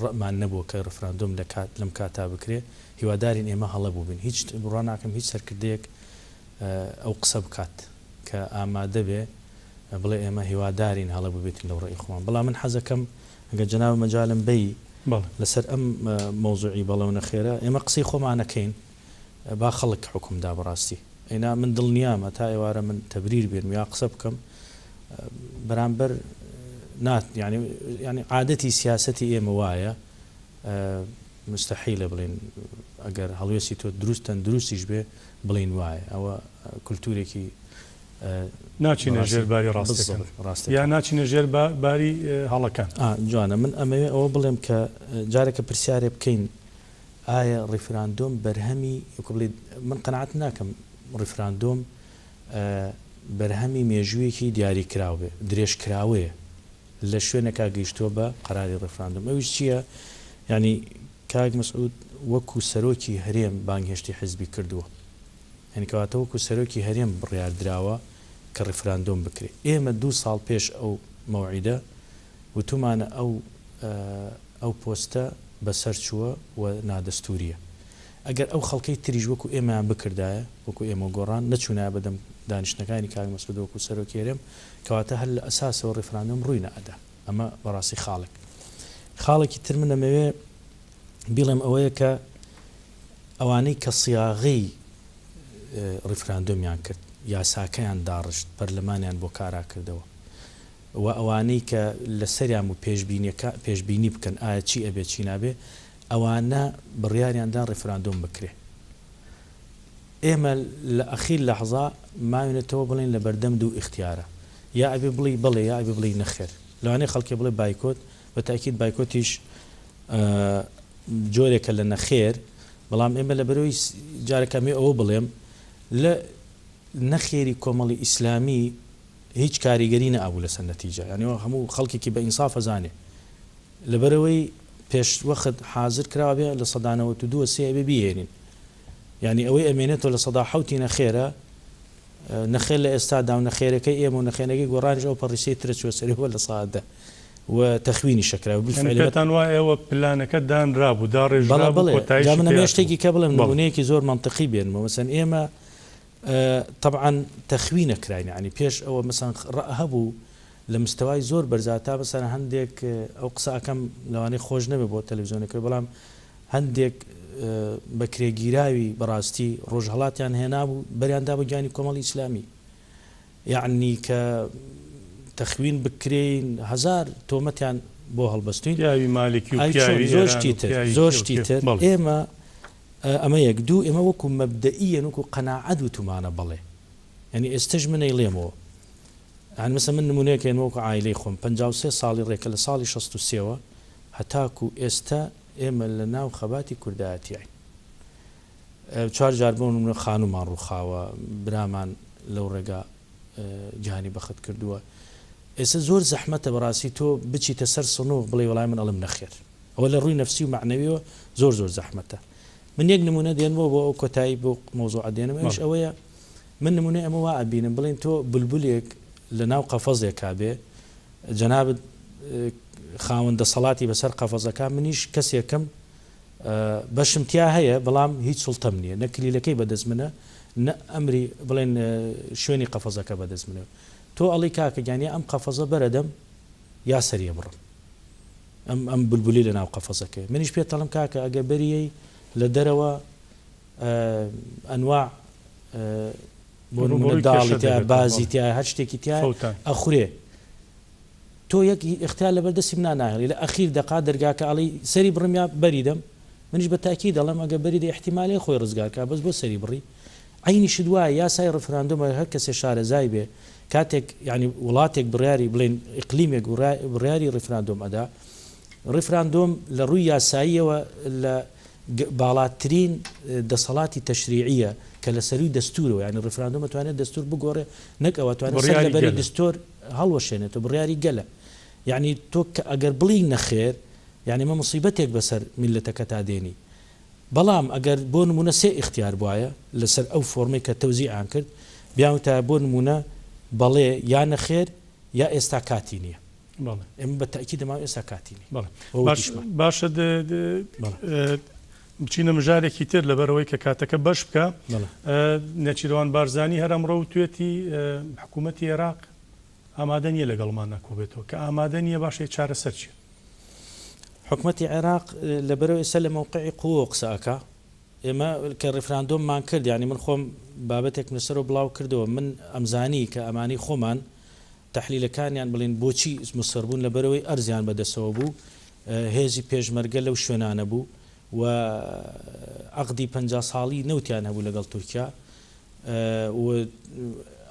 ڕەئمان نەبووە کە ڕفراندۆم لە کات لەم کاتا بکرێ، هیوادارین ئێمە هەڵە بووبین، هیچ بڕوا ناکەم هیچ سەرکردەیەک ئەو قسە بکات کە ئامادە بێ بڵێ ئێمە هیوادارین هەڵە بووبێتین لەو ڕەئی خۆمان، بەڵام من حەزەکەم ئەگەر جەنابت مەجالم بەی لەسەر ئەم مەوزوعی بەڵێ و نەخێرە ئێمە قسەی خۆمان ئەکەین با خەڵک حوکم دا بەڕاستی ئەینا من دڵنیام هەتا ئێوارە من تەبریر بێنم یا قسە بکەم بەرامبەر نا یعنی یعنی عادەتی سیاسەتی ئێمە وایە مستحیلە بڵێن ئەگەر هەڵوێستی تۆ دروست تەندروستیش بێ بڵێن وایە ئەوە کولتورێکی ناچینە ژێر باری ڕاستەکان یا ناچینە ژێر باری هەڵەکان. ئا جوانە من ئەمەوێ ئەوە بڵێم کە جارێکە پرسیارێ بکەین ئایا ڕیفراندۆم بەرهەمی وەکو بڵێی من قەناعەت ناکەم ڕیفراندۆم بەرهەمی مێژوویەکی دیاری کراو بێ درێژ کراوەیە لە شوێنێکا گەیشتووە بە قەراری ڕیفراندۆم ئەویش چییە یانی کاک مەسعود وەکو سەرۆکی هەرێم بانگهێشتی حیزبی کردووە یانی کەواتە وەکو سەرۆکی هەرێم بڕیار دراوە کە ڕیفراندۆم بکرێ. ئێمە دوو ساڵ پێش ئەو مەوعیدە وتومانە ئەو ئەو پۆستە بەسەر چووە و نادەستوورییە. ئەگەر ئەو خەڵکەی تریش وەکو ئێمەیان بکردایە، وەکو ئێمە و گۆڕان، نەچوونایە بەدەم دانیشتنەکانی کاک مەسعود وەکو سەرۆکی هەرێم، کەواتە هەر لە ئەساسەوە ڕیفراندۆم ڕووی نەئەدا. ئەمە بەڕاستی خاڵێک. خاڵێکی تر من ئەمەوێ بیڵێم ئەوەیە کە ئەوانەی کە سیاغەی ڕیفراندۆمیان کرد، یاساکەیان داڕشت، پەرلەمانیان بۆ کارا کردەوە و ئەوانەی کە لەسەریان بوو پێشبینیەکە پێشبینی بکەن ئایا چی ئەبێ چی نابێ، ئەوانە بڕیاریان دا ڕیفراندۆم بکرێ. ئێمە لە ئەخیر لەحزە ماوینەتەوە بڵێین لە بەردەم دوو ئیختیارە، یا ئەبێ بڵێی بەڵێ یا ئەبێ بڵێی نەخێر. لەوانەیە خەڵکێ بڵێ بایکۆت، بە تەئکید بایکۆتیش جۆرێکە لە نەخێر، بەڵام ئێمە لەبەرئەوەی جارێک ئەمەوێ ئەوە بڵێم لە نەخێری کۆمەڵی ئیسلامی. هیچ کاریگەری نەئەبوو لەسەر نەتیجە یانی هەموو خەڵکێکی بە ئینساف ئەزانێ لەبەرئەوەی پێش وەخت حازر کراوە بێ 92% سێ ئەبێ بیهێنین یانی ئەوەی ئەمێنێتەوە 7% ی نەخێرە نەخێر لە ئێستادا و نەخێرەکەی ئێمە و نەخێنەکەی گۆڕانیش ئەو پەڕی سێی ترە چووە سەرەوە 10% و تەخوینیشە کرا یانی بالفعل پێتان وایە ئێوە پلانەکە دانرابوو، بەڵێ داڕێژرابوو، بەڵێ جا کۆتاییشی من پێ ئەمەوێ هاتبوو؟ شتێکی کە بڵێم بەڵێ. نموونەیەکی زۆر مەنتقی بێنمەوە مەسەن ئێمە تەبعەن تەخوینە کراین یانی پێش ئەوە مەسەن ڕەئ هەبوو لە مستەوای زۆر بەرزا تا مەسەن هەندێک ئەو قسە ئەکەم لەوانەیە خۆش نەبێ بۆ تەلەفزیۆنەکە بەڵام هەندێک بەکرێگیراوی بەڕاستی ڕۆژهەڵاتیان هێنابوو بەریان دابوو گیانی کۆمەڵی ئیسلامی یەعنی کە تەخوین بکرێین هەزار تۆمەتیان بۆ هەڵبەستوین پیاوی مالکی و ئای چۆن پیاوی زۆر ئێران شتی و تر پیاوی زۆر کێ و شتی کێ تر بەڵێ. ئێمە ئەمە یەک دوو ئێمە وەکو مەبدەئیەن وەکو قەناعەت وتومانە بەڵێ یانی ئێستەش من ئەیڵێمەوە یانی مەسەلەن من نمونەیەک ئەیەنمەوە وەکو عایلەی خۆم 53 ساڵی ڕێکە لە ساڵی 63 وە هەتاکو ئێستە ئێمە لە ناو خەباتی کوردایەتیین چوار جار بۆ نمونە خانومان ڕوخاوە برامان لەو ڕێگا گیانی بەخت کردووە ئێستا زۆر زەحمەتە بەڕاستی تۆ بچیتە سەر سنوق بڵێی وەڵای من ئەڵێم نەخێر ئەوە لە ڕووی نەفسی و مەعنەویەوە زۆر زۆر زەحمەتە من یەک نمونە دێنمەوە بۆ ئەو کۆتایی بۆ مەوزوعە دێنم ئەویش ئەوەیە من نمونەی ئەمە وا ئەبینم بڵێن تۆ بولبولێک لە ناو قەفەزێکا بێ جەنابت خاوەن دەسەڵاتی بەسەر قەفەزەکە منیش کەسێکم بەشم تیا هەیە بەڵام هیچ سوڵتەم نییە نە کلیلەکەی بەدەست منە نە ئەمری بڵێن شوێنی قەفەزەکە بەدەست منە تۆ ئەڵی کاکە گیان یا ئەم قەفەزە بەرەدەم یا سەریە بڕم ئەم ئەم بولبولی لە ناو قەفەزەکەی منیش پێت ئەڵێم کاکە ئەگەر بەریەی لە دەرەوە ئەنواع بۆ نمونە ڕووبەڕووی داڵی کێشە تیا دەبێتەوە بازی بەڵێ تیا هەر شتێکی تیا فەوتان. ئەخورێ تۆ یەک ئیختیار لەبەر دەستی منا ناهێڵی لە ئەخیر دەقا دەرگاکە ئەڵێی سەری بڕم یا بەری دەم منیش بە تاکید ئەڵێم ئەگەر بەری دەی ئیحتیمالەیە خۆی ڕزگار کا بەس بۆ سەری بڕی عەینی شت وایە یاسای ڕیفراندۆم ئەگەر هەر کەسێ شارەزای بێ کاتێک یانی وڵاتێک بڕیاری بڵێین ئیقلیمێک بڕیاری ڕیفراندۆم ئەدا ڕیفراندۆم لە ڕووی یاساییەوە لە باڵاترین دەسەڵاتی تەشریعیە کە لە سەرووی دەستورەوە یانی ڕیفراندۆم ئەتوانێت دەستور بگۆڕێ نەک ئەوە ئەتوانێت سەر بڕیاری لە بەری گەلە. دستۆر هەڵوەشێنێتەوە بڕیاری گەلە یانی تۆ کە ئەگەر بڵێی نەخێر یانی ئەمە موسیبەتێک بەسەر میللەتەکەتا دێنی بەڵام ئەگەر بۆ نمونە سێ ئیختیار بوایە لەسەر ئەو فۆرمەی کە تەوزیعیان کرد بیانوتایە بۆ نمونە بەڵێ یا نەخێر یا ئێستا کاتی نیە بەڵێ. ئێمە بە تەئکید دەمانوت ئێستا کاتی نیە بەڵێ وە باش وتیشمان. باشە بەڵێ. بچینە مژارێکی تر لەبەرئەوەی کە کاتەکە بەش بکا بەڵێ. نێچیرڤان بارزانی هەر ئەمڕۆ وتوێتی حکوومەتی عێراق ئامادە نییە لەگەڵماندا کۆبێتەوە کە ئامادە نییە باشە چارەسەر چییە؟ حکومەتی عێراق لەبەرئەوەی ئێستا لە مەوقعی قووەوە قسە ئەکا ئێمە کە ڕیفراندۆممان کرد یانی من خۆم بابەتێکم لەسەرەوە بڵاو کردەوە من ئەمزانی کە ئەمانەی خۆمان تەحلیلەکانیان بڵێن بۆچی مسڕ بوون لەبەرئەوەی ئەرزیان بەدەسەوە بوو هێزی پێشمەرگە لەو شوێنانە بوو و عەقدی 50 ساڵی نەوتیان هەبوو لەگەڵ تورکیا و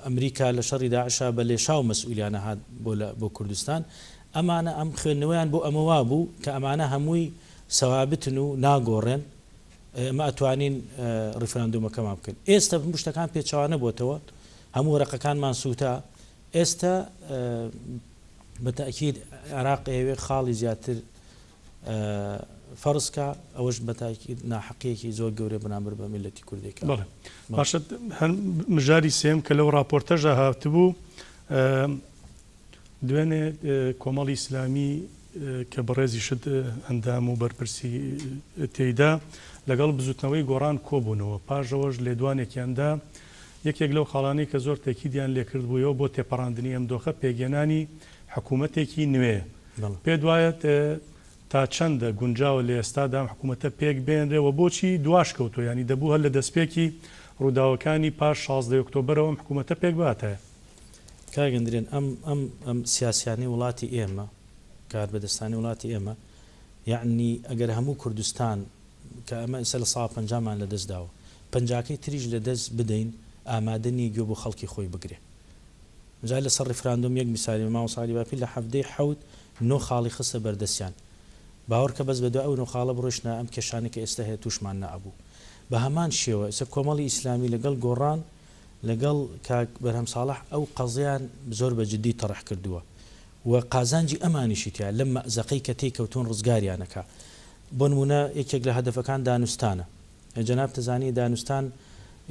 ئەمریکا لە شەڕی داعشا بە لێشاو مەسئولیانە هات بۆ لە بۆ کوردستان ئەمانە ئەم خوێندنەوەیان بۆ ئەمە وابوو کە ئەمانە هەمووی سەوابتن و ناگۆڕێن ئێمە ئەتوانین ڕیفراندۆمەکەمان بکەین ئێستا هەموو شتەکان پێچەوانە بۆتەوە هەموو وەرەقەکانمان سووتا ئێستا بە تەئکید عێراق ئەیەوێ خاڵی زیاتر فەرز کا ئەوەش بە تاکید ناحەقیەکی زۆر گەورەیە بەرامبەر بە میللەتی کوردی کە. بەڵێ باشە هەر مژاری سێم کە لەو ڕاپۆرتەشدا هاتبوو دوێنێ کۆمەڵی ئیسلامی کە بەڕێزیشت ئەندام و بەرپرسی تێیدا لەگەڵ بزوتنەوەی گۆڕان کۆبوونەوە پاش ئەوەش لێدوانێکیان دا یەکێک لەو خاڵانەی کە زۆر تەکیدیان لێکردبوویەوە بۆ تێپەڕاندنی ئەم دۆخە پێکهێنانی حکوومەتێکی نوێیە. پێت وایە تا چەندە گونجاوە لە ئێستادا ئەم حکوومەتە پێک بێنرێ و بۆچی دواش کەوتووە؟ یانی دەبوو هەر لە دەستپێکی ڕووداوەکانی پاش 16 ی ئۆکتۆبەرەوە ئەم حکوومەتە پێک بهاتایە. کاک ئەندرێن ئەم ئەم ئەم سیاسیانەی وڵاتی ئێمە کاربەدەستانی وڵاتی ئێمە یەعنی ئەگەر هەموو کوردستان کە ئەمە ئێستا لە ساڵ پەنجامان لە دەست داوە پەنجاکەی تریش لە دەست بدەین ئامادە نیە گوێ بۆ خەڵکی خۆی بگرێ جا لەسەر ڕیفراندۆم یەک میسالی مامۆستا عەلی باپیر لە حەڤدەی حەوت نۆ خاڵی خستە بەردەستیان باوەڕکە بەس بەدوای ئەو نۆ خاڵە بڕۆیشتنایە ئەم کێشانەی کە ئێستا هەیە توشمان نەئەبوو بە هەمان شێوە ئێستا کۆمەڵی ئیسلامی لەگەڵ گۆڕان. لەگەڵ کاک بەرهەم ساڵح ئەو قەزیان زۆر بە جدی تەڕح کردووە و قازانجی ئەمانیشی تیا لەم مەئزەقەی کە تێی کەوتوون ڕزگاریان ئەکا. بۆ نموونە یەکێک لە هەدەفەکان دانوستانە. جەنابت ئەزانی دانوستان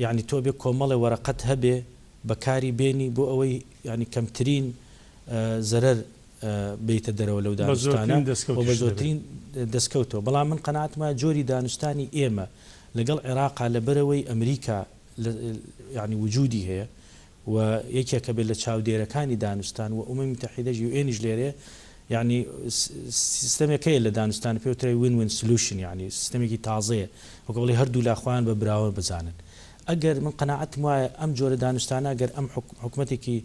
یەعنی تۆ ئەبێ کۆمەڵێ وەرەقەت هەبێ بەکاری بێنی بۆ ئەوەی یەعنی کەمترین زەرەر بێیتە دەرەوە لەو بە دانوستانە زۆرترین و بە دەسکەوتیشت دەبێ. زۆرترین دەسکەوتەوە. بەڵام من قەناعەتم وایە جۆری دانوستانی ئێمە لەگەڵ عێراقا لەبەرئەوەی ئەمریکا لە یەعنی وجودی هەیە و یەکێکە بێت لە چاودێرەکانی دانوستان و ئومەمی متحیدەش یو ئێنیش لێرەیە یەعنی سیستەمێک هەیە لە دانوستان پێ وترێ win win solution یەعنی سیستەمێکی تازەیە وەکو بڵێی هەردوولا خۆیان بە براوە بزانن ئەگەر من قەناعەتم وایە ئەم جۆرە دانوستانە گەر ئەم حکومەتێکی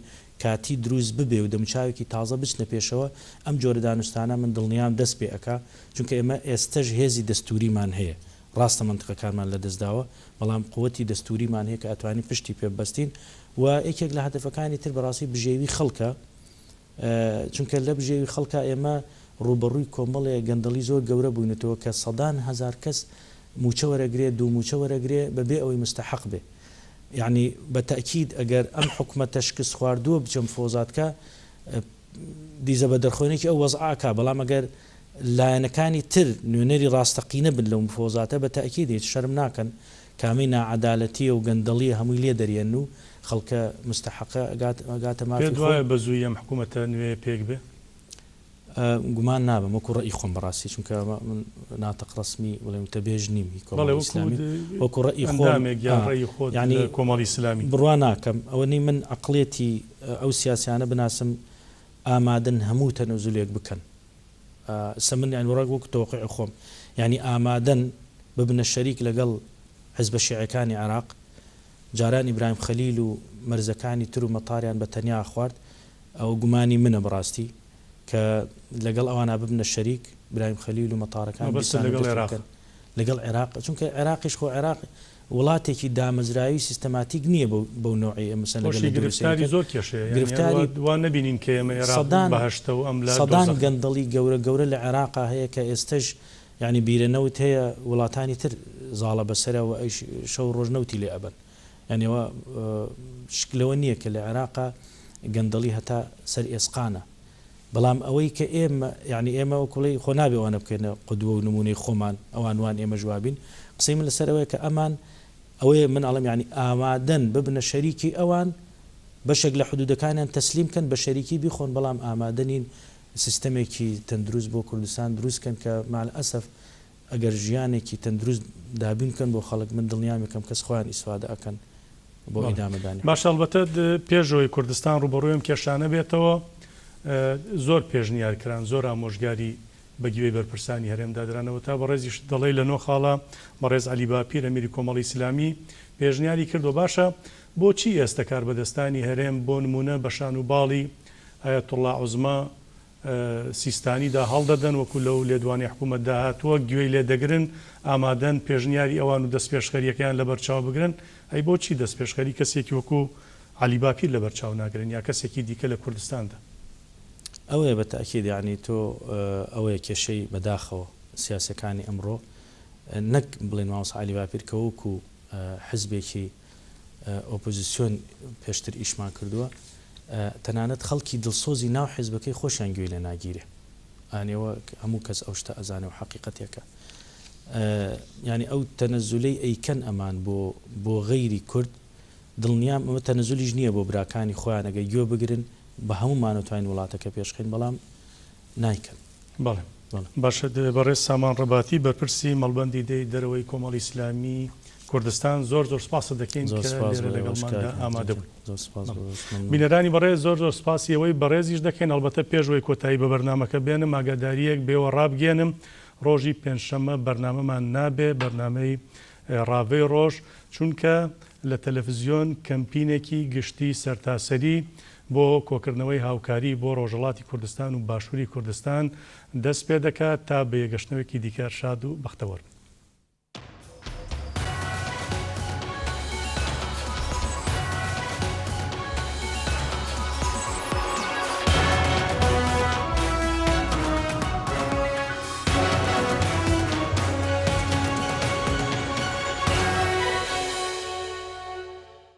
کاتی دروست ببێ و دەموچاوێکی تازە بچنە پێشەوە ئەم جۆرە دانوستانە من دڵنیام دەست پێ ئەکا چونکە ئێمە ئێستەش هێزی دەستوریمان هەیە ڕاستە مەنتقەکانمان لەدەست داوە بەڵام قوتی دەستوریمان هەیە کە ئەتوانین پشتی پێ ببەستین و یەکێک لە هەدەفەکانی تر بەڕاستی بژێوی خەڵکە چونکە لە بژێوی خەڵکا ئێمە ڕووبەڕووی کۆمەڵێ گەندەڵی زۆر گەورە بووینەتەوە کە سەدان هەزار کەس مووچە وەرەگرێ دوو مووچە وەرەگرێ بە بێ ئەوەی مستەحەق بێ یەعنی بە تەئکید ئەگەر ئەم حکومەتە شکست خواردووە بچێ مفەوەزات کا دیزە بە دەرخۆنێکی ئەو وەزعە ئەکا بەڵام ئەگەر لایەنەکانی تر نوێنەری ڕاستەقینە بن لەو مفەوەزاتە بە تەئکید هیچ شەرم ناکەن کامەی ناعەدالەتیە و گەندەڵیە هەمووی لێ دەریەن و خەڵکە مستەحەقە ئەگات ئەگاتە مافی پێت خۆی. وایە بە زوویی ئەم حکوومەتە نوێیە پێک بێ؟ گومان نابەم وەکو ڕەئی خۆم بەڕاستی چونکە من ناتق ڕەسمی بڵێم وتەبێژ نیم هی بەڵێ کۆمەڵی وەکو ئیسلامی وەکو ڕەئی خۆم ئەندامێک یان ئا ڕەئی خۆت یانی لە کۆمەڵی ئیسلامی. بڕوا ناکەم ئەوە نی من عەقڵیەتی ئەو سیاسیانە بناسم ئامادەن هەموو تەنەزولێک بکەن ئستا من یانی ڕەک وەکو تەوەقوعی خۆم یانی ئامادەن ببنە شەریک لەگەڵ حزبە شیعەکانی عێراق جاران ئیبراهیم خەلیل و مەرزەکانی تر و مەتاریان بە تەنیا خوارد ئەوە گومانی منە بەڕاستی کە لەگەڵ ئەوانا ببنە شەریک برایم خەلیل و مەتارەکان مەبەستت دیسان لەگەڵ دەست عێراق؟ بکەن لەگەڵ عێراق چونکە عێراقیش خۆ عێراق وڵاتێکی دامەزراوی سیستەماتیک نییە بەو بەو نەوعەی ئێمە مەسەلەن لەگەڵ خۆشی لە دوور گرفتاری سەیرکەن زۆر کێشەیە یانی گرفتاری هەروا وا نەبینین کە ئێمە عێراق سەدان بەهەشتە و ئەم لا سەدان دۆزەخە. گەندەڵی گەورە گەورە لە عێراقا هەیە کە ئێستەش یانی بیرە نەوت هەیە وڵاتانی تر زاڵە بەسەرا و ئەیش شەو ڕۆژ نەوتی لێ ئەبەن یانی ئەوە شک لەوە نییە کە لە عێراقا گەندەڵی هەتا سەر ئێسقانە بەڵام ئەوەی کە ئێمە یانی ئێمە وەکو بڵێی خۆ نابێ ئەوانە بکەینە قودوە و نموونەی خۆمان ئەوان وان ئێمەش وابین قسەی من لەسەر ئەوەیە کە ئەمان ئەوەیە من ئەڵێم یانی ئامادەن ببنە شەریکی ئەوان بەشێک لە حدودەکانیان تەسلیم کەن بە شەریکی بیخۆن بەڵام ئامادە نین سیستەمێکی تەندروست بۆ کوردستان دروست کەن کە مع الاسف ئەگەر ژیانێکی تەندروست دابین بکەن بۆ خەڵک من دڵنیام یەکەم کەس خۆیان ئیسفادە ئەکەن بۆ بەڵێ ئیدامەدانی باشە حوکم. ئەڵبەتە پێش ئەوەی کوردستان ڕووبەڕووی ئەم کێشانە بێتەوە زۆر پێشنیار کران زۆر ئامۆژگاری بە گوێی بەرپرسانی هەرێمدا دران ئەوەتا بەڕێزیشت دەڵێی لە نۆ خاڵا بەڕێز عەلی باپیر ئەمیری کۆمەڵی ئیسلامی پێشنیاری کردوە باشە بۆچی ئێستە کاربەدەستانی هەرێم بۆ نموونە بە شان و باڵی ئایەتوڵڵا عوزما سیستانیدا هەڵدەدەن، وەکو لەو لێدوانەی حکومەتدا هاتووە، گوێی لێدەگرن، ئامادەن پێشنیاری ئەوان و دەستپێشخەرییەکەیان لەبەرچاو بگرن، ئەی بۆچی دەستپێشخەری کەسێکی وەکو عەلی باپیر لەبەرچاو ناگرن یا کەسێکی دیکە لە کوردستاندا؟ ئەوەیە بە تەئکید یەعنی تۆ ئەوەیە کێشەی بەداخەوە سیاسیەکانی ئەمڕۆ نەک بڵێن مامۆستا عەلی باپیر کە وەکو حزبێکی ئۆپۆزیسیۆن پێشتر ئیشمان کردووە تەنانەت خەڵکی دڵسۆزی ناو حیزبەکەی خۆشیان گوێی لێ ناگیرێ ئانەوە هەموو کەس ئەو شتە ئەزانێ و حەقیقەتێکە یانی ئەو تەنەزولەی ئەیکەن ئەمان بۆ بۆ غەیری کورد دڵنیام ئەمە تەنەزولیش نییە بۆ براکانی خۆیان ئەگەر گوێ بگرن بە هەموومان توانین وڵاتەکە پێشخەین بەڵام نایکەن. بەڵێ باشە بەڕێز سامان ڕەباتی بەرپرسی مەڵبەندی دێی دەرەوەی کۆمەڵی ئیسلامی کوردستان زۆر زۆر سپاست دەکەین کە لێرە لەگەڵماندا ئامادە بووی. بینەرانی بەڕێز زۆر زۆر سپاسی ئەوەی بەڕێزیش دەکەین ئەڵبەتە پێش ئەوەی کۆتایی بە بەرنامەکە بێنم ئاگادارییەک بێوە ڕابگەیەنم ڕۆژی پێنجشەممە بەرنامەمان نابێ بەرنامەی ڕاڤەی ڕۆژ چونکە لە تەلەفزیۆن کەمپینێکی گشتی سەرتاسەری بۆ کۆکردنەوەی هاوکاری بۆ ڕۆژهەڵاتی کوردستان و باشووری کوردستان دەست پێدەکات تا بە یەگەشتنەوەیەکی دیکە شاد و بەختەوەر بن.